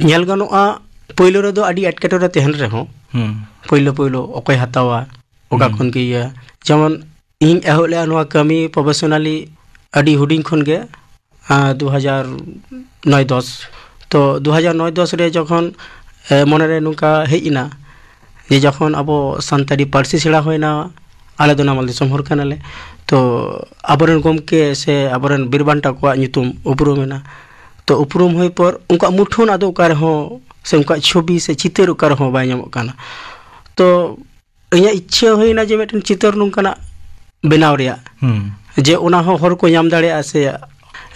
ᱧᱮᱞ ᱜᱟᱱᱚᱜᱼᱟ, ᱯᱳᱭᱞᱳ ᱨᱮᱫᱚ ᱟᱹᱰᱤ ᱮᱴᱠᱮᱴᱚᱬᱮ ᱛᱟᱦᱮᱱ ᱨᱮᱦᱚᱸ, ᱦᱩᱸ᱾ ᱯᱳᱭᱞᱳ ᱯᱳᱭᱞᱳ ᱚᱠᱚᱭ ᱦᱟᱛᱟᱣᱟ, ᱚᱠᱟ ᱦᱩᱸ᱾ ᱠᱷᱚᱱ ᱜᱮ ᱤᱭᱟᱹ, ᱡᱮᱢᱚᱱ ᱤᱧ ᱮᱦᱚᱵ ᱞᱮᱫᱼᱟ ᱱᱚᱣᱟ ᱠᱟᱹᱢᱤ ᱯᱨᱚᱯᱷᱮᱥᱚᱱᱟᱞᱤ ᱟᱹᱰᱤ ᱦᱩᱰᱤᱧ ᱠᱷᱚᱱ ᱜᱮ, ᱟᱨ ᱫᱩ ᱦᱟᱡᱟᱨ ᱱᱚᱭ ᱫᱚᱥ᱾ ᱛᱚ ᱫᱩ ᱦᱟᱡᱟᱨ ᱱᱚᱭ ᱫᱚᱥ ᱨᱮ ᱡᱚᱠᱷᱚᱱ, ᱮ, ᱢᱚᱱᱮᱨᱮ ᱱᱚᱝᱠᱟ ᱦᱮᱡ ᱮᱱᱟ ᱡᱮ ᱡᱚᱠᱷᱚᱱ ᱟᱵᱚ ᱥᱟᱱᱛᱟᱲᱤ ᱯᱟᱹᱨᱥᱤ ᱥᱮᱬᱟ ᱦᱩᱭᱱᱟ, ᱟᱞᱮ ᱫᱚ ᱱᱟᱢᱟᱞ ᱫᱤᱥᱚᱢ ᱦᱚᱲ ᱠᱟᱱᱟᱞᱮ, ᱛᱚ ᱟᱵᱚᱨᱮᱱ ᱜᱚᱢᱠᱮ ᱥᱮ ᱟᱵᱚᱨᱮᱱ ᱵᱤᱨ ᱵᱟᱱᱴᱟ ᱠᱚᱣᱟᱜ ᱧᱩᱛᱩᱢ ᱩᱯᱨᱩᱢ ᱮᱱᱟ᱾ ᱛᱚ ᱩᱯᱨᱩᱢ ᱦᱩᱭ ᱯᱚᱨ ᱩᱱᱠᱩᱣᱟᱜ ᱢᱩᱴᱷᱟᱹᱱ ᱟᱫᱚ ᱚᱠᱟ ᱨᱮᱦᱚᱸ ᱥᱮ ᱩᱱᱠᱩᱣᱟᱜ ᱪᱷᱚᱵᱤ ᱥᱮ ᱪᱤᱛᱟᱹᱨ ᱚᱠᱟ ᱨᱮᱦᱚᱸ ᱵᱟᱭ ᱧᱟᱢᱚᱜ ᱠᱟᱱᱟ᱾ ᱛᱚ ᱤᱧᱟᱹᱜ ᱤᱪᱪᱷᱟᱹ ᱦᱩᱭᱱᱟ ᱡᱮ ᱢᱤᱫᱴᱮᱱ ᱪᱤᱛᱟᱹᱨ ᱱᱚᱝᱠᱟᱱᱟᱜ ᱵᱮᱱᱟᱣ ᱨᱮᱭᱟᱜ, ᱦᱩᱸ᱾ ᱡᱮ ᱚᱱᱟ ᱦᱚᱸ ᱦᱚᱲ ᱠᱚ ᱧᱟᱢ ᱫᱟᱲᱮᱭᱟᱜᱼᱟ ᱥᱮ,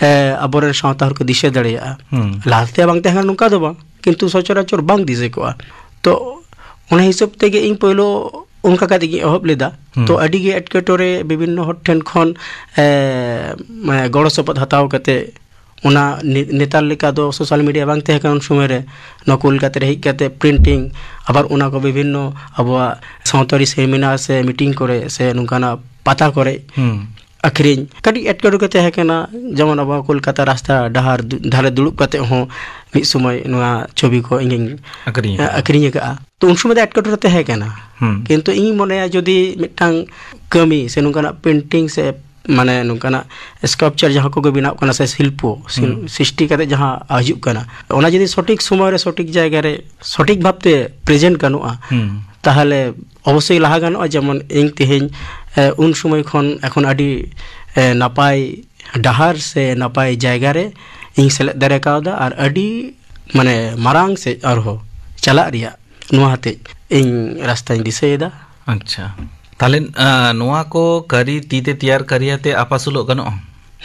ᱮ, ᱟᱵᱚᱨᱮᱱ ᱥᱟᱶᱛᱟ ᱦᱚᱲ ᱠᱚ ᱫᱤᱥᱟᱹ ᱫᱟᱲᱮᱭᱟᱜᱼᱟ᱾ ᱦᱩᱸ᱾ ᱞᱟᱦᱟᱛᱮ ᱵᱟᱝ ᱛᱟᱦᱮᱸ ᱠᱟᱱᱟ ᱱᱚᱝᱠᱟ ᱫᱚ ᱵᱟᱝ, ᱠᱤᱱᱛᱩ ᱥᱚᱪᱚᱨᱟᱪᱚᱨ ᱵᱟᱝ ᱫᱤᱥᱟᱹ ᱠᱚᱜᱼᱟ᱾ ᱛᱚ ᱚᱱᱟ ᱦᱤᱥᱟᱹᱵ ᱛᱮᱜᱮ ᱤᱧ ᱯᱳᱭᱞᱳ ᱚᱱᱠᱟ ᱠᱟᱛᱮ ᱜᱤᱧ ᱮᱦᱚᱵ ᱞᱮᱫᱟ᱾ ᱦᱩᱸ᱾ ᱛᱚ ᱟᱹᱰᱤ ᱜᱮ ᱮᱴᱠᱮᱴᱚᱬᱮ ᱵᱤᱵᱷᱤᱱᱱᱚ ᱦᱚᱲ ᱴᱷᱮᱱ ᱠᱷᱚᱱ, ᱮ, ᱢᱟᱱᱮ ᱜᱚᱲᱚ ᱥᱚᱯᱚᱦᱚᱫ ᱦᱟᱛᱟᱣ ᱠᱟᱛᱮ ᱚᱱᱟ ᱱᱮᱛᱟᱨ ᱞᱮᱠᱟ ᱫᱚ ᱥᱳᱥᱟᱞ ᱢᱤᱰᱤᱭᱟ ᱵᱟᱝ ᱛᱟᱦᱮᱸ ᱠᱟᱱᱟ ᱩᱱ ᱥᱚᱢᱚᱭ ᱨᱮ᱾ ᱱᱚᱣᱟ ᱠᱳᱞᱠᱟᱛᱟ ᱨᱮ ᱦᱮᱡ ᱠᱟᱛᱮ ᱯᱨᱤᱱᱴᱤᱝ, ᱟᱵᱟᱨ ᱚᱱᱟ ᱠᱚ ᱵᱤᱵᱷᱤᱱᱱᱚ ᱟᱵᱚᱣᱟᱜ ᱥᱟᱶᱛᱟᱨᱤ ᱥᱮᱢᱤᱱᱟᱨ ᱥᱮ ᱢᱤᱴᱤᱝ ᱠᱚᱨᱮ ᱥᱮ ᱱᱚᱝᱠᱟᱱᱟᱜ ᱯᱟᱛᱟ ᱠᱚᱨᱮ ᱟᱹᱠᱷᱨᱤᱧ ᱠᱟᱹᱴᱤᱡ ᱮᱴᱠᱮᱴᱚᱬᱮ ᱛᱟᱦᱮᱸ ᱠᱟᱱᱟ᱾ ᱡᱮᱢᱚᱱ ᱟᱵᱚ ᱠᱳᱞᱠᱟᱛᱟ ᱨᱟᱥᱛᱟ ᱰᱟᱦᱟᱨ ᱫᱷᱟᱨᱮ ᱫᱩᱲᱩᱵ ᱠᱟᱛᱮ ᱦᱚᱸ ᱢᱤᱫ ᱥᱚᱢᱚᱭ ᱱᱚᱣᱟ ᱪᱷᱚᱵᱤ ᱠᱚ ᱤᱧᱤᱧ ᱟᱹᱠᱷᱨᱤᱧ ᱟᱠᱟᱫᱼᱟ᱾ ᱟᱹᱠᱷᱨᱤᱧ ᱟᱠᱟᱫᱼᱟ᱾ ᱛᱚ ᱩᱱ ᱥᱚᱢᱚᱭ ᱫᱚ ᱮᱴᱠᱮᱴᱚᱬᱮ ᱛᱟᱦᱮᱸ ᱠᱟᱱᱟ᱾ ᱠᱤᱱᱛᱩ ᱤᱧ ᱢᱚᱱᱮᱭᱟ ᱡᱩᱫᱤ ᱢᱤᱫᱴᱟᱝ ᱠᱟᱹᱢᱤ ᱥᱮ ᱱᱚᱝᱠᱟᱱᱟᱜ ᱯᱮᱱᱴᱤᱝ ᱥᱮ ᱢᱟᱱᱮ ᱱᱚᱝᱠᱟᱱᱟᱜ ᱥᱠᱟᱞᱯᱪᱟᱨ ᱡᱟᱦᱟᱸ ᱠᱚᱜᱮ ᱵᱮᱱᱟᱣ ᱠᱟᱱᱟ ᱥᱮ ᱥᱤᱞᱯᱚ ᱥᱤ- ᱦᱩᱸ᱾ ᱥᱨᱤᱥᱴᱤ ᱠᱟᱛᱮ ᱡᱟᱦᱟᱸ ᱦᱤᱡᱩᱜ ᱠᱟᱱᱟ, ᱚᱱᱟ ᱡᱩᱫᱤ ᱥᱚᱴᱷᱤᱠ ᱥᱚᱢᱚᱭ ᱨᱮ ᱥᱚᱴᱷᱤᱠ ᱡᱟᱭᱜᱟ ᱨᱮ ᱥᱚᱴᱷᱤᱠ ᱵᱷᱟᱵᱛᱮ ᱯᱨᱮᱡᱮᱱᱴ ᱜᱟᱱᱚᱜᱼᱟ, ᱦᱩᱸ᱾ ᱛᱟᱦᱚᱞᱮ ᱚᱵᱚᱥᱥᱳᱭ ᱞᱟᱦᱟ ᱜᱟᱱᱚᱜᱼᱟ᱾ ᱡᱮᱢᱚᱱ ᱤᱧ ᱛᱮᱦᱮᱧ, ᱮ, ᱩᱱ ᱥᱚᱢᱚᱭ ᱠᱷᱚᱱ ᱮᱠᱷᱚᱱ ᱟᱹᱰᱤ, ᱮ, ᱱᱟᱯᱟᱭ ᱰᱟᱦᱟᱨ ᱥᱮ ᱱᱟᱯᱟᱭ ᱡᱟᱭᱜᱟ ᱨᱮ ᱤᱧ ᱥᱮᱞᱮᱫ ᱫᱟᱲᱮ ᱠᱟᱣᱫᱟ ᱟᱨ ᱟᱹᱰᱤ ᱢᱟᱱᱮ ᱢᱟᱨᱟᱝ ᱥᱮᱫ ᱟᱨᱦᱚᱸ ᱪᱟᱞᱟᱜ ᱨᱮᱭᱟᱜ ᱱᱚᱣᱟ ᱦᱚᱛᱮᱡ ᱤᱧ ᱨᱟᱥᱛᱟᱧ ᱫᱤᱥᱟᱹᱭᱮᱫᱟ᱾ ᱟᱪᱪᱷᱟ, ᱛᱟᱦᱞᱮ, ᱟ, ᱱᱚᱣᱟ ᱠᱚ ᱠᱟᱹᱨᱤ, ᱛᱤ ᱛᱮ ᱛᱮᱭᱟᱨ ᱠᱟᱹᱨᱤ ᱟᱛᱮ ᱟᱯᱟᱥᱩᱞᱚᱜ ᱜᱟᱱᱚᱜᱼᱟ?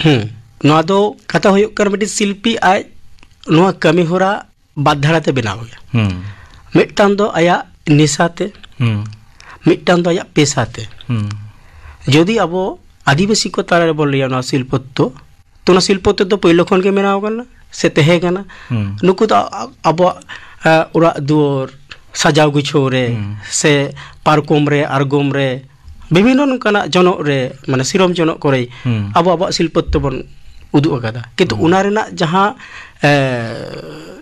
ᱦᱩᱸ, ᱱᱚᱣᱟ ᱫᱚ ᱠᱟᱛᱷᱟ ᱦᱩᱭᱩᱜ ᱠᱟᱱᱟ, ᱢᱤᱫᱴᱤᱡ ᱥᱤᱞᱯᱤ ᱟᱡ ᱱᱚᱣᱟ ᱠᱟᱹᱢᱤ ᱦᱚᱨᱟ ᱵᱟᱨ ᱫᱷᱟᱨᱟ ᱛᱮ ᱵᱮᱱᱟᱣ ᱜᱮᱭᱟ᱾ ᱦᱩᱸ᱾ ᱢᱤᱫᱴᱟᱝ ᱫᱚ ᱟᱭᱟᱜ ᱱᱮᱥᱟ ᱛᱮ, ᱦᱩᱸ᱾ ᱢᱤᱫᱴᱟᱝ ᱫᱚ ᱟᱭᱟᱜ ᱯᱮᱥᱟ ᱛᱮ᱾ ᱦᱩᱸ᱾ ᱡᱩᱫᱤ ᱟᱵᱚ ᱟᱹᱫᱤᱵᱟᱹᱥᱤ ᱠᱚ ᱛᱟᱞᱟ ᱨᱮᱵᱚᱱ ᱞᱟᱹᱭᱟ ᱱᱚᱣᱟ ᱥᱤᱞᱯᱚᱛᱛᱚ, ᱛᱚ ᱚᱱᱟ ᱥᱤᱞᱯᱚᱛᱛᱚ ᱫᱚ ᱯᱳᱭᱞᱳ ᱠᱷᱚᱱ ᱜᱮ ᱵᱮᱱᱟᱣ ᱟᱠᱟᱱᱟ ᱥᱮ ᱛᱟᱦᱮᱸ ᱠᱟᱱᱟ᱾ ᱦᱩᱸ᱾ ᱱᱩᱠᱩ ᱫᱚ ᱟ-, ᱟᱵᱚᱣᱟᱜ, ᱟ, ᱚᱲᱟᱜ ᱫᱩᱣᱟᱹᱨ ᱥᱟᱡᱟᱣ ᱜᱩᱪᱷᱟᱹᱣ ᱨᱮ ᱦᱩᱸ᱾ ᱥᱮ ᱯᱟᱨᱠᱚᱢ ᱨᱮ, ᱟᱨᱜᱚᱢ ᱨᱮ, ᱵᱤᱵᱷᱤᱱᱱᱚ ᱱᱚᱝᱠᱟᱱᱟᱜ ᱡᱚᱱᱚᱜ ᱨᱮ, ᱢᱟᱱᱮ ᱥᱤᱨᱚᱢ ᱡᱚᱱᱚᱜ ᱠᱚᱨᱮ ᱦᱩᱸ᱾ ᱟᱵᱚ ᱟᱵᱚᱣᱟᱜ ᱥᱤᱞᱯᱚᱛᱛᱚ ᱵᱚᱱ ᱩᱫᱩᱜ ᱟᱠᱟᱫᱟ᱾ ᱠᱤᱱᱛᱩ ᱦᱩᱸ᱾ ᱚᱱᱟ ᱨᱮᱱᱟᱜ ᱡᱟᱦᱟᱸ, ᱮ,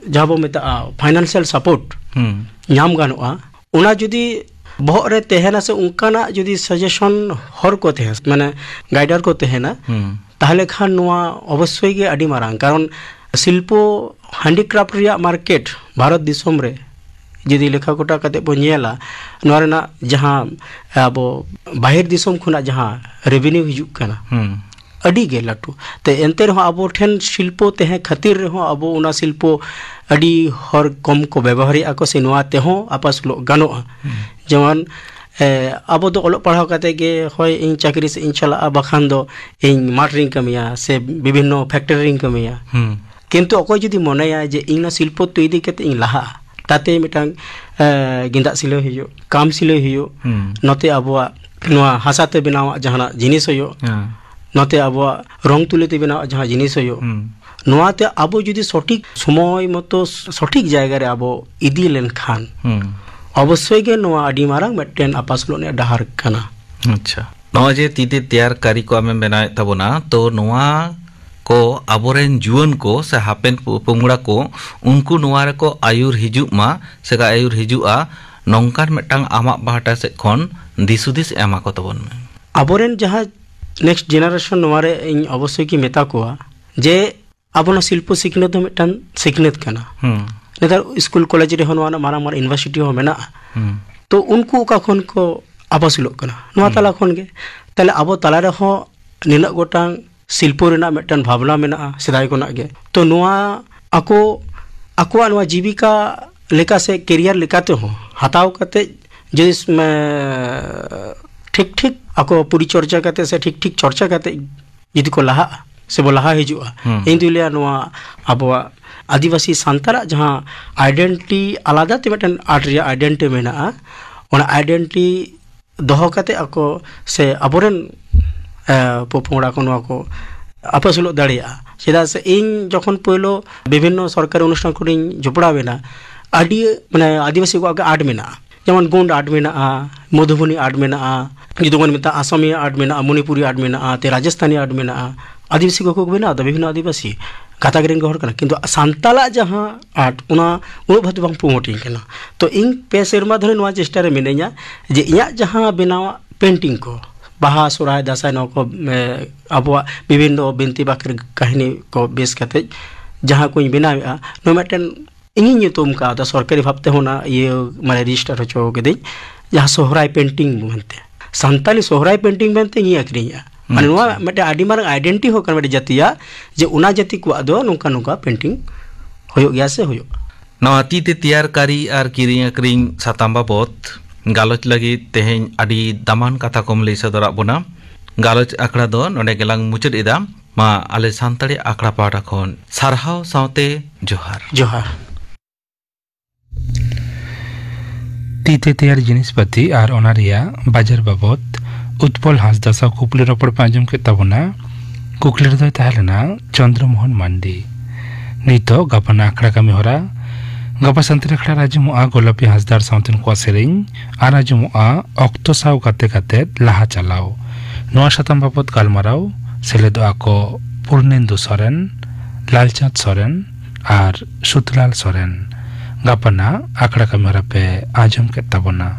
ᱡᱟᱦᱟᱸ ᱵᱚ ᱢᱮᱛᱟᱜᱼᱟ ᱯᱷᱟᱭᱱᱟᱱᱥᱤᱭᱟᱞ ᱥᱟᱯᱳᱨᱴ ᱦᱩᱸ᱾ ᱧᱟᱢ ᱜᱟᱱᱚᱜᱼᱟ, ᱚᱱᱟ ᱡᱩᱫᱤ ᱵᱚᱦᱚᱜ ᱨᱮ ᱛᱟᱦᱮᱱᱟ ᱥᱮ ᱚᱱᱠᱟᱱᱟᱜ ᱡᱩᱫᱤ ᱥᱟᱡᱮᱥᱚᱱ ᱦᱚᱲ ᱠᱚ ᱛᱟᱦᱮᱱᱟ, ᱢᱟᱱᱮ ᱜᱟᱭᱰᱟᱨ ᱠᱚ ᱛᱟᱦᱮᱱᱟ, ᱦᱩᱸ᱾ ᱛᱟᱦᱚᱞᱮ ᱠᱷᱟᱱ ᱱᱚᱣᱟ ᱚᱵᱚᱥᱥᱳᱭ ᱜᱮ ᱟᱹᱰᱤ ᱢᱟᱨᱟᱝ᱾ ᱠᱟᱨᱚᱱ ᱥᱤᱞᱯᱚ, ᱦᱮᱱᱰᱤᱠᱨᱟᱯᱴ ᱨᱮᱭᱟᱜ ᱢᱟᱨᱠᱮᱴ ᱵᱷᱟᱨᱚᱛ ᱫᱤᱥᱚᱢ ᱨᱮ ᱡᱩᱫᱤ ᱞᱮᱠᱷᱟ ᱜᱚᱴᱟ ᱠᱟᱛᱮ ᱵᱚᱱ ᱧᱮᱞᱟ, ᱱᱚᱣᱟ ᱨᱮᱱᱟᱜ ᱡᱟᱦᱟᱸ ᱟᱵᱚ ᱵᱟᱦᱮᱨ ᱫᱤᱥᱚᱢ ᱠᱷᱚᱱᱟᱜ ᱡᱟᱦᱟᱸ ᱨᱮᱵᱷᱮᱱᱤᱣ ᱦᱤᱡᱩᱜ ᱠᱟᱱᱟ, ᱦᱩᱸ᱾ ᱟᱹᱰᱤ ᱜᱮ ᱞᱟᱹᱴᱩ᱾ ᱛᱮ ᱮᱱᱛᱮ ᱨᱮᱦᱚᱸ ᱟᱵᱚ ᱴᱷᱮᱱ ᱥᱤᱞᱯᱚ ᱛᱟᱦᱮᱸ ᱠᱷᱟᱹᱛᱤᱨ ᱨᱮᱦᱚᱸ ᱟᱵᱚ ᱚᱱᱟ ᱥᱤᱞᱯᱚ ᱟᱹᱰᱤ ᱦᱚᱲ ᱠᱚᱢ ᱠᱚ ᱵᱮᱵᱚᱦᱟᱨᱮᱫᱼᱟ ᱠᱚ, ᱥᱮ ᱱᱚᱣᱟ ᱛᱮᱦᱚᱸ ᱟᱯᱟᱥᱩᱞᱚᱜ ᱜᱟᱱᱚᱜᱼᱟ᱾ ᱦᱩᱸ᱾ ᱡᱮᱢᱚᱱ, ᱮ, ᱟᱵᱚ ᱫᱚ ᱚᱞᱚᱜ ᱯᱟᱲᱦᱟᱣ ᱠᱟᱛᱮ ᱜᱮ ᱦᱳᱭ ᱤᱧ ᱪᱟᱹᱠᱨᱤ ᱥᱮᱫ ᱤᱧ ᱪᱟᱞᱟᱜᱼᱟ, ᱵᱟᱠᱷᱟᱱ ᱫᱚ ᱤᱧ ᱢᱟᱴᱷ ᱨᱤᱧ ᱠᱟᱹᱢᱤᱭᱟ ᱥᱮ ᱵᱤᱵᱷᱤᱱᱱᱚ ᱯᱷᱮᱠᱴᱚᱨᱤ ᱨᱤᱧ ᱠᱟᱹᱢᱤᱭᱟ᱾ ᱦᱩᱸ᱾ ᱠᱤᱱᱛᱩ ᱚᱠᱚᱭ ᱡᱩᱫᱤ ᱢᱚᱱᱮᱭᱟ ᱡᱮ ᱤᱧ ᱱᱚᱣᱟ ᱥᱤᱞᱯᱚ ᱛᱚ ᱤᱫᱤ ᱠᱟᱛᱮ ᱤᱧ ᱞᱟᱦᱟᱜᱼᱟ, ᱛᱟᱛᱮ ᱢᱤᱫᱴᱟᱝ, ᱮ, ᱜᱮᱸᱫᱟᱜ ᱥᱤᱞᱟᱹᱭ ᱦᱩᱭᱩᱜ, ᱠᱟᱢ ᱥᱤᱞᱟᱹᱭ ᱦᱩᱭᱩᱜ, ᱦᱩᱸ᱾ ᱱᱚᱛᱮ ᱟᱵᱚᱣᱟᱜ ᱱᱚᱣᱟ ᱦᱟᱥᱟ ᱛᱮ ᱵᱮᱱᱟᱣᱟᱜ ᱡᱟᱦᱟᱱᱟᱜ ᱡᱤᱱᱤᱥ ᱦᱩᱭᱩᱜ, ᱦᱮᱸ᱾ ᱱᱚᱛᱮ ᱟᱵᱚᱣᱟᱜ ᱨᱚᱝ ᱛᱩᱞᱤ ᱛᱮ ᱵᱮᱱᱟᱣ ᱡᱟᱦᱟᱸ ᱡᱤᱱᱤᱥ ᱦᱩᱭᱩᱜ, ᱦᱩᱸ᱾ ᱱᱚᱣᱟᱛᱮ ᱟᱵᱚ ᱡᱩᱫᱤ ᱥᱚᱴᱷᱤᱠ ᱥᱚᱢᱚᱭ ᱢᱚᱛᱚ ᱥᱚᱴᱷᱤᱠ ᱡᱟᱭᱜᱟ ᱨᱮ ᱟᱵᱚ ᱤᱫᱤ ᱞᱮᱱᱠᱷᱟᱱ, ᱦᱩᱸ᱾ ᱚᱵᱚᱥᱥᱳᱭ ᱜᱮ ᱱᱚᱣᱟ ᱟᱹᱰᱤ ᱢᱟᱨᱟᱝ ᱢᱤᱫᱴᱮᱱ ᱟᱯᱟᱥᱩᱞᱚᱜ ᱨᱮᱱᱟᱜ ᱰᱟᱦᱟᱨ ᱠᱟᱱᱟ᱾ ᱟᱪᱪᱷᱟ, ᱱᱚᱜᱼᱚᱭ ᱡᱮ ᱛᱤ ᱛᱮ ᱛᱮᱭᱟᱨ ᱠᱟᱹᱨᱤ ᱠᱚ ᱟᱢᱮᱢ ᱵᱮᱱᱟᱣᱮᱫ ᱛᱟᱵᱚᱱᱟ, ᱛᱚ ᱱᱚᱣᱟ ᱠᱚ ᱟᱵᱚᱨᱮᱱ ᱡᱩᱣᱟᱹᱱ ᱠᱚ ᱥᱮ ᱦᱟᱯᱮᱱ ᱯᱚ-, ᱯᱚᱝᱲᱟ ᱠᱚ, ᱩᱱᱠᱩ ᱱᱚᱣᱟ ᱨᱮᱠᱚ ᱟᱹᱭᱩᱨ ᱦᱤᱡᱩᱜ ᱢᱟ ᱥᱮ ᱠᱚ ᱟᱹᱭᱩᱨ ᱦᱤᱡᱩᱜᱼᱟ, ᱱᱚᱝᱠᱟᱱ ᱢᱤᱫᱴᱟᱝ ᱟᱢᱟᱜ ᱯᱟᱦᱴᱟ ᱥᱮᱫ ᱠᱷᱚᱱ ᱫᱤᱥ ᱦᱩᱫᱤᱥ ᱮᱢᱟ ᱠᱚ ᱛᱟᱵᱚᱱ ᱢᱮ᱾ ᱟᱵᱚᱨᱮᱱ ᱡᱟᱦᱟᱸ ᱱᱮᱠᱥᱴ ᱡᱮᱱᱟᱨᱮᱥᱚᱱ, ᱱᱚᱣᱟ ᱨᱮ ᱤᱧ ᱚᱵᱚᱥᱥᱳᱭ ᱜᱮ ᱢᱮᱛᱟ ᱠᱚᱣᱟ ᱡᱮ ᱟᱵᱚ ᱱᱚᱣᱟ ᱥᱤᱞᱯᱚ ᱥᱤᱠᱷᱱᱟᱹᱛ ᱫᱚ ᱢᱤᱫᱴᱟᱝ ᱥᱤᱠᱷᱱᱟᱹᱛ ᱠᱟᱱᱟ᱾ ᱦᱩᱸ᱾ ᱱᱮᱛᱟᱨ ᱥᱠᱩᱞ ᱠᱚᱞᱮᱡᱽ ᱨᱮᱦᱚᱸ ᱱᱚᱣᱟ ᱨᱮᱱᱟᱜ ᱢᱟᱨᱟᱝ ᱢᱟᱨᱟᱝ ᱤᱭᱩᱱᱤᱵᱷᱟᱨᱥᱤᱴᱤ ᱦᱚᱸ ᱢᱮᱱᱟᱜᱼᱟ᱾ ᱦᱩᱸ᱾ ᱛᱚ ᱩᱱᱠᱩ ᱚᱠᱟ ᱠᱷᱚᱱ ᱠᱚ ᱟᱯᱟᱥᱩᱞᱚᱜ ᱠᱟᱱᱟ? ᱱᱚᱣᱟ ᱦᱩᱸ᱾ ᱛᱟᱞᱟ ᱠᱷᱚᱱ ᱜᱮ᱾ ᱛᱟᱦᱞᱮ ᱟᱵᱚ ᱛᱟᱞᱟ ᱨᱮᱦᱚᱸ ᱱᱤᱱᱟᱹᱜ ᱜᱚᱴᱟᱝ ᱥᱤᱞᱯᱚ ᱨᱮᱱᱟᱜ ᱢᱤᱫᱴᱟᱝ ᱵᱷᱟᱵᱽᱱᱟ ᱢᱮᱱᱟᱜᱼᱟ ᱥᱮᱫᱟᱭ ᱠᱷᱚᱱᱟᱜ ᱜᱮ᱾ ᱛᱚ ᱱᱚᱣᱟ ᱟᱠᱚ, ᱟᱠᱚᱣᱟᱜ ᱱᱚᱣᱟ ᱡᱤᱵᱤᱠᱟ ᱞᱮᱠᱟ ᱥᱮ ᱠᱮᱨᱤᱭᱟᱨ ᱞᱮᱠᱟ ᱛᱮᱦᱚᱸ ᱦᱟᱛᱟᱣ ᱠᱟᱛᱮ ᱡᱩᱫᱤ ᱥ-, ᱢᱮ-, ᱴᱷᱤᱠ ᱴᱷᱤᱠ ᱟᱠᱚ ᱯᱚᱨᱤᱪᱚᱨᱪᱟ ᱠᱟᱛᱮ ᱥᱮ ᱴᱷᱤᱠ ᱴᱷᱤᱠ ᱪᱚᱨᱪᱟ ᱠᱟᱛᱮ ᱡᱩᱫᱤ ᱠᱚ ᱞᱟᱦᱟᱜᱼᱟ ᱥᱮ ᱵᱚ ᱞᱟᱦᱟ ᱦᱤᱡᱩᱜᱼᱟ, ᱦᱩᱸ᱾ ᱤᱧ ᱫᱩᱧ ᱞᱟᱹᱭᱟ ᱱᱚᱣᱟ ᱟᱵᱚᱣᱟᱜ ᱟᱹᱫᱤᱵᱟᱹᱥᱤ ᱥᱟᱱᱛᱟᱲᱟᱜ ᱡᱟᱦᱟᱸ ᱟᱭᱰᱮᱱᱴᱤᱴᱤ, ᱟᱞᱟᱫᱟ ᱛᱮ ᱢᱤᱫᱴᱮᱱ ᱟᱨᱴ ᱨᱮᱭᱟᱜ ᱟᱭᱰᱮᱱᱴᱤᱴᱤ ᱢᱮᱱᱟᱜᱼᱟ, ᱚᱱᱟ ᱟᱭᱰᱮᱱᱴᱤᱴᱤ ᱫᱚᱦᱚ ᱠᱟᱛᱮ ᱟᱠᱚ ᱥᱮ ᱟᱵᱚᱨᱮᱱ, ᱮ, ᱯᱚᱯᱚᱝᱲᱟ ᱠᱚ ᱱᱚᱣᱟ ᱠᱚ ᱟᱯᱟᱥᱩᱞᱚᱜ ᱫᱟᱲᱮᱭᱟᱜᱼᱟ᱾ ᱪᱮᱫᱟᱜ ᱥᱮ ᱤᱧ ᱡᱚᱠᱷᱚᱱ ᱯᱳᱭᱞᱳ ᱵᱤᱵᱷᱤᱱᱱᱚ ᱥᱚᱨᱠᱟᱨᱤ ᱚᱱᱩᱥᱴᱷᱟᱱ ᱠᱚᱨᱮᱧ ᱡᱚᱯᱲᱟᱣ ᱮᱱᱟ, ᱟᱹᱰᱤ, ᱢᱟᱱᱮ, ᱟᱹᱫᱤᱵᱟᱹᱥᱤ ᱠᱚᱣᱟᱜ ᱜᱮ ᱟᱨᱴ ᱢᱮᱱᱟᱜᱼᱟ, ᱡᱮᱢᱚᱱ ᱜᱳᱸᱰ ᱟᱨᱴ ᱢᱮᱱᱟᱜᱼᱟ, ᱢᱚᱫᱷᱩᱵᱚᱱᱤ ᱟᱨᱴ ᱢᱮᱱᱟᱜᱼᱟ, ᱡᱩᱫᱤ ᱵᱚᱱ ᱢᱮᱛᱟᱜᱼᱟ ᱟᱥᱟᱢᱤᱭᱟ ᱟᱨᱴ ᱢᱮᱱᱟᱜᱼᱟ, ᱢᱚᱱᱤᱯᱩᱨᱤ ᱟᱨᱴ ᱢᱮᱱᱟᱜᱼᱟ, ᱛᱮ ᱨᱟᱡᱚᱥᱛᱷᱟᱱᱤ ᱟᱨᱴ ᱢᱮᱱᱟᱜᱼᱟ, ᱟᱹᱫᱤᱵᱟᱹᱥᱤ ᱠᱚᱠᱚ ᱵᱮᱱᱟᱣ ᱮᱫᱟ, ᱵᱤᱵᱷᱤᱱᱱᱚ ᱟᱹᱫᱤᱵᱟᱹᱥᱤ ᱜᱟᱛᱟᱠ ᱨᱮᱱ ᱜᱮ ᱦᱚᱲ ᱠᱟᱱᱟ, ᱠᱤᱱᱛᱩ ᱥᱟᱱᱛᱟᱞᱟᱜ ᱡᱟᱦᱟᱸ ᱟᱨᱴ, ᱚᱱᱟ ᱩᱱᱟᱹᱜ ᱵᱷᱟᱹᱜᱤ ᱵᱟᱝ ᱯᱨᱳᱢᱳᱴᱤᱝ ᱠᱟᱱᱟ᱾ ᱛᱚ ᱤᱧ ᱯᱮ ᱥᱮᱨᱢᱟ ᱫᱷᱚᱨᱮ ᱱᱚᱣᱟ ᱪᱮᱥᱴᱟ ᱨᱮ ᱢᱤᱱᱟᱹᱧᱟ ᱡᱮ ᱤᱧᱟᱹᱜ ᱡᱟᱦᱟᱸ ᱵᱮᱱᱟᱣᱟᱜ ᱯᱮᱱᱴᱤᱝ ᱠᱚ, ᱵᱟᱦᱟ, ᱥᱚᱨᱦᱟᱭ, ᱫᱟᱸᱥᱟᱭ, ᱱᱚᱣᱟ ᱠᱚ, ᱮ, ᱟᱵᱚᱣᱟᱜ ᱵᱤᱵᱷᱤᱱᱱᱚ ᱵᱤᱱᱛᱤ ᱵᱟᱠᱷᱮᱬ ᱠᱟᱹᱦᱱᱤ ᱠᱚ ᱵᱮᱥ ᱠᱟᱛᱮ ᱡᱟᱦᱟᱸ ᱠᱚᱧ ᱵᱮᱱᱟᱣᱮᱫᱼᱟ, ᱱᱚᱣᱟ ᱢᱤᱫᱴᱮᱱ ᱤᱧᱤᱧ ᱧᱩᱛᱩᱢ ᱠᱟᱣᱫᱟ, ᱥᱚᱨᱠᱟᱨᱤ ᱵᱷᱟᱵᱽ ᱛᱮᱦᱚᱸ ᱚᱱᱟ ᱤᱭᱟᱹ, ᱢᱟᱱᱮ, ᱨᱮᱡᱤᱥᱴᱟᱨ ᱦᱚᱪᱚ ᱠᱟᱹᱫᱟᱹᱧ, ᱡᱟᱦᱟᱸ ᱥᱚᱦᱨᱟᱭ ᱯᱮᱱᱴᱤᱝ ᱢᱮᱱᱛᱮ, ᱥᱟᱱᱛᱟᱞᱤ ᱥᱚᱦᱨᱟᱭ ᱯᱮᱱᱴᱤᱝ ᱢᱮᱱᱛᱮ ᱤᱧᱤᱧ ᱟᱹᱠᱷᱨᱤᱧᱮᱜᱼᱟ᱾ ᱢᱟᱱᱮ, ᱱᱚᱣᱟ ᱟᱪᱪᱷᱟ᱾ ᱢᱤᱫᱴᱮᱱ ᱟᱹᱰᱤ ᱢᱟᱨᱟᱝ ᱟᱭᱰᱮᱱᱴᱤᱴᱤ ᱦᱚᱸ ᱠᱟᱱᱟ ᱢᱤᱫᱴᱮᱱ ᱡᱟᱹᱛᱤᱭᱟᱜ, ᱡᱮ ᱚᱱᱟ ᱡᱟᱹᱛᱤ ᱠᱚᱣᱟᱜ ᱫᱚ ᱱᱚᱝᱠᱟ ᱱᱚᱝᱠᱟ ᱯᱮᱱᱴᱤᱝ ᱦᱩᱭᱩᱜ ᱜᱮᱭᱟ ᱥᱮ ᱦᱩᱭᱩᱜᱼᱟ᱾ ᱱᱚᱣᱟ ᱛᱤ ᱛᱮ ᱛᱮᱭᱟᱨ ᱠᱟᱹᱨᱤ ᱟᱨ ᱠᱤᱨᱤᱧ ᱟᱹᱠᱷᱨᱤᱧ ᱥᱟᱛᱟᱢ ᱵᱟᱵᱚᱛ ᱜᱟᱞᱚᱪ ᱞᱟᱹᱜᱤᱫ ᱛᱮᱦᱮᱧ ᱟᱹᱰᱤ ᱫᱟᱢᱟᱱ ᱠᱟᱛᱷᱟ ᱠᱚᱢ ᱞᱟᱹᱭ ᱥᱚᱫᱚᱨᱟᱜ ᱵᱚᱱᱟ᱾ ᱜᱟᱞᱚᱪ ᱟᱠᱷᱲᱟ ᱫᱚ ᱱᱚᱰᱮ ᱜᱮᱞᱟᱝ ᱢᱩᱪᱟᱹᱫ ᱮᱫᱟ᱾ ᱢᱟ ᱟᱞᱮ ᱥᱟᱱᱛᱟᱲᱤ ᱟᱠᱷᱲᱟ ᱯᱟᱦᱴᱟ ᱠᱷᱚᱱ ᱥᱟᱨᱦᱟᱣ ᱥᱟᱶᱛᱮ ᱡᱚᱦᱟᱨ᱾ ᱡᱚᱦᱟᱨ᱾ ᱛᱤ ᱛᱮ ᱛᱮᱭᱟᱨ ᱡᱤᱱᱤᱥ ᱯᱟᱹᱛᱤ ᱟᱨ ᱚᱱᱟ ᱨᱮᱭᱟᱜ ᱵᱟᱡᱟᱨ ᱵᱟᱵᱚᱛ ᱩᱛᱯᱚᱞ ᱦᱟᱸᱥᱫᱟ ᱥᱟᱶ ᱠᱩᱠᱞᱤ ᱨᱚᱯᱚᱲ ᱯᱮ ᱟᱸᱡᱚᱢ ᱠᱮᱫ ᱛᱟᱵᱚᱱᱟ᱾ ᱠᱩᱠᱞᱤ ᱨᱮᱫᱚᱭ ᱛᱟᱦᱮᱸ ᱞᱮᱱᱟ ᱪᱚᱱᱫᱨᱚ ᱢᱳᱦᱚᱱ ᱢᱟᱱᱰᱤ᱾ ᱱᱤᱛᱚᱜ ᱜᱟᱯᱟᱱᱟᱜ ᱟᱠᱷᱲᱟ ᱠᱟᱹᱢᱤ ᱦᱚᱨᱟ᱾ ᱜᱟᱯᱟ ᱥᱟᱱᱛᱟᱲᱤ ᱟᱠᱷᱲᱟ ᱨᱮ ᱟᱸᱡᱚᱢᱚᱜᱼᱟ ᱜᱳᱞᱟᱯᱤ ᱦᱟᱸᱥᱫᱟ ᱟᱨ ᱥᱟᱶᱛᱮᱱ ᱠᱚᱣᱟᱜ ᱥᱮᱨᱮᱧ, ᱟᱨ ᱟᱸᱡᱚᱢᱚᱜᱼᱟ ᱚᱠᱛᱚ ᱥᱟᱶ ᱜᱟᱛᱮ ᱜᱟᱛᱮ ᱞᱟᱦᱟ ᱪᱟᱞᱟᱣ᱾ ᱱᱚᱣᱟ ᱥᱟᱛᱟᱢ ᱵᱟᱵᱚᱛ ᱜᱟᱞᱢᱟᱨᱟᱣ ᱥᱮᱞᱮᱫᱚᱜᱼᱟ ᱠᱚ ᱯᱩᱨᱱᱮᱱᱫᱩ ᱥᱚᱨᱮᱱ, ᱞᱟᱞᱪᱟᱸᱫᱽ ᱥᱚᱨᱮᱱ ᱟᱨ ᱥᱩᱛᱞᱟᱞ ᱥᱚᱨᱮᱱ᱾ ᱜᱟᱯᱟᱱᱟᱜ ᱟᱠᱷᱲᱟ ᱠᱟᱹᱢᱤ ᱦᱚᱨᱟ ᱯᱮ ᱟᱸᱡᱚᱢ ᱠᱮᱫ ᱛᱟᱵᱚᱱᱟ᱾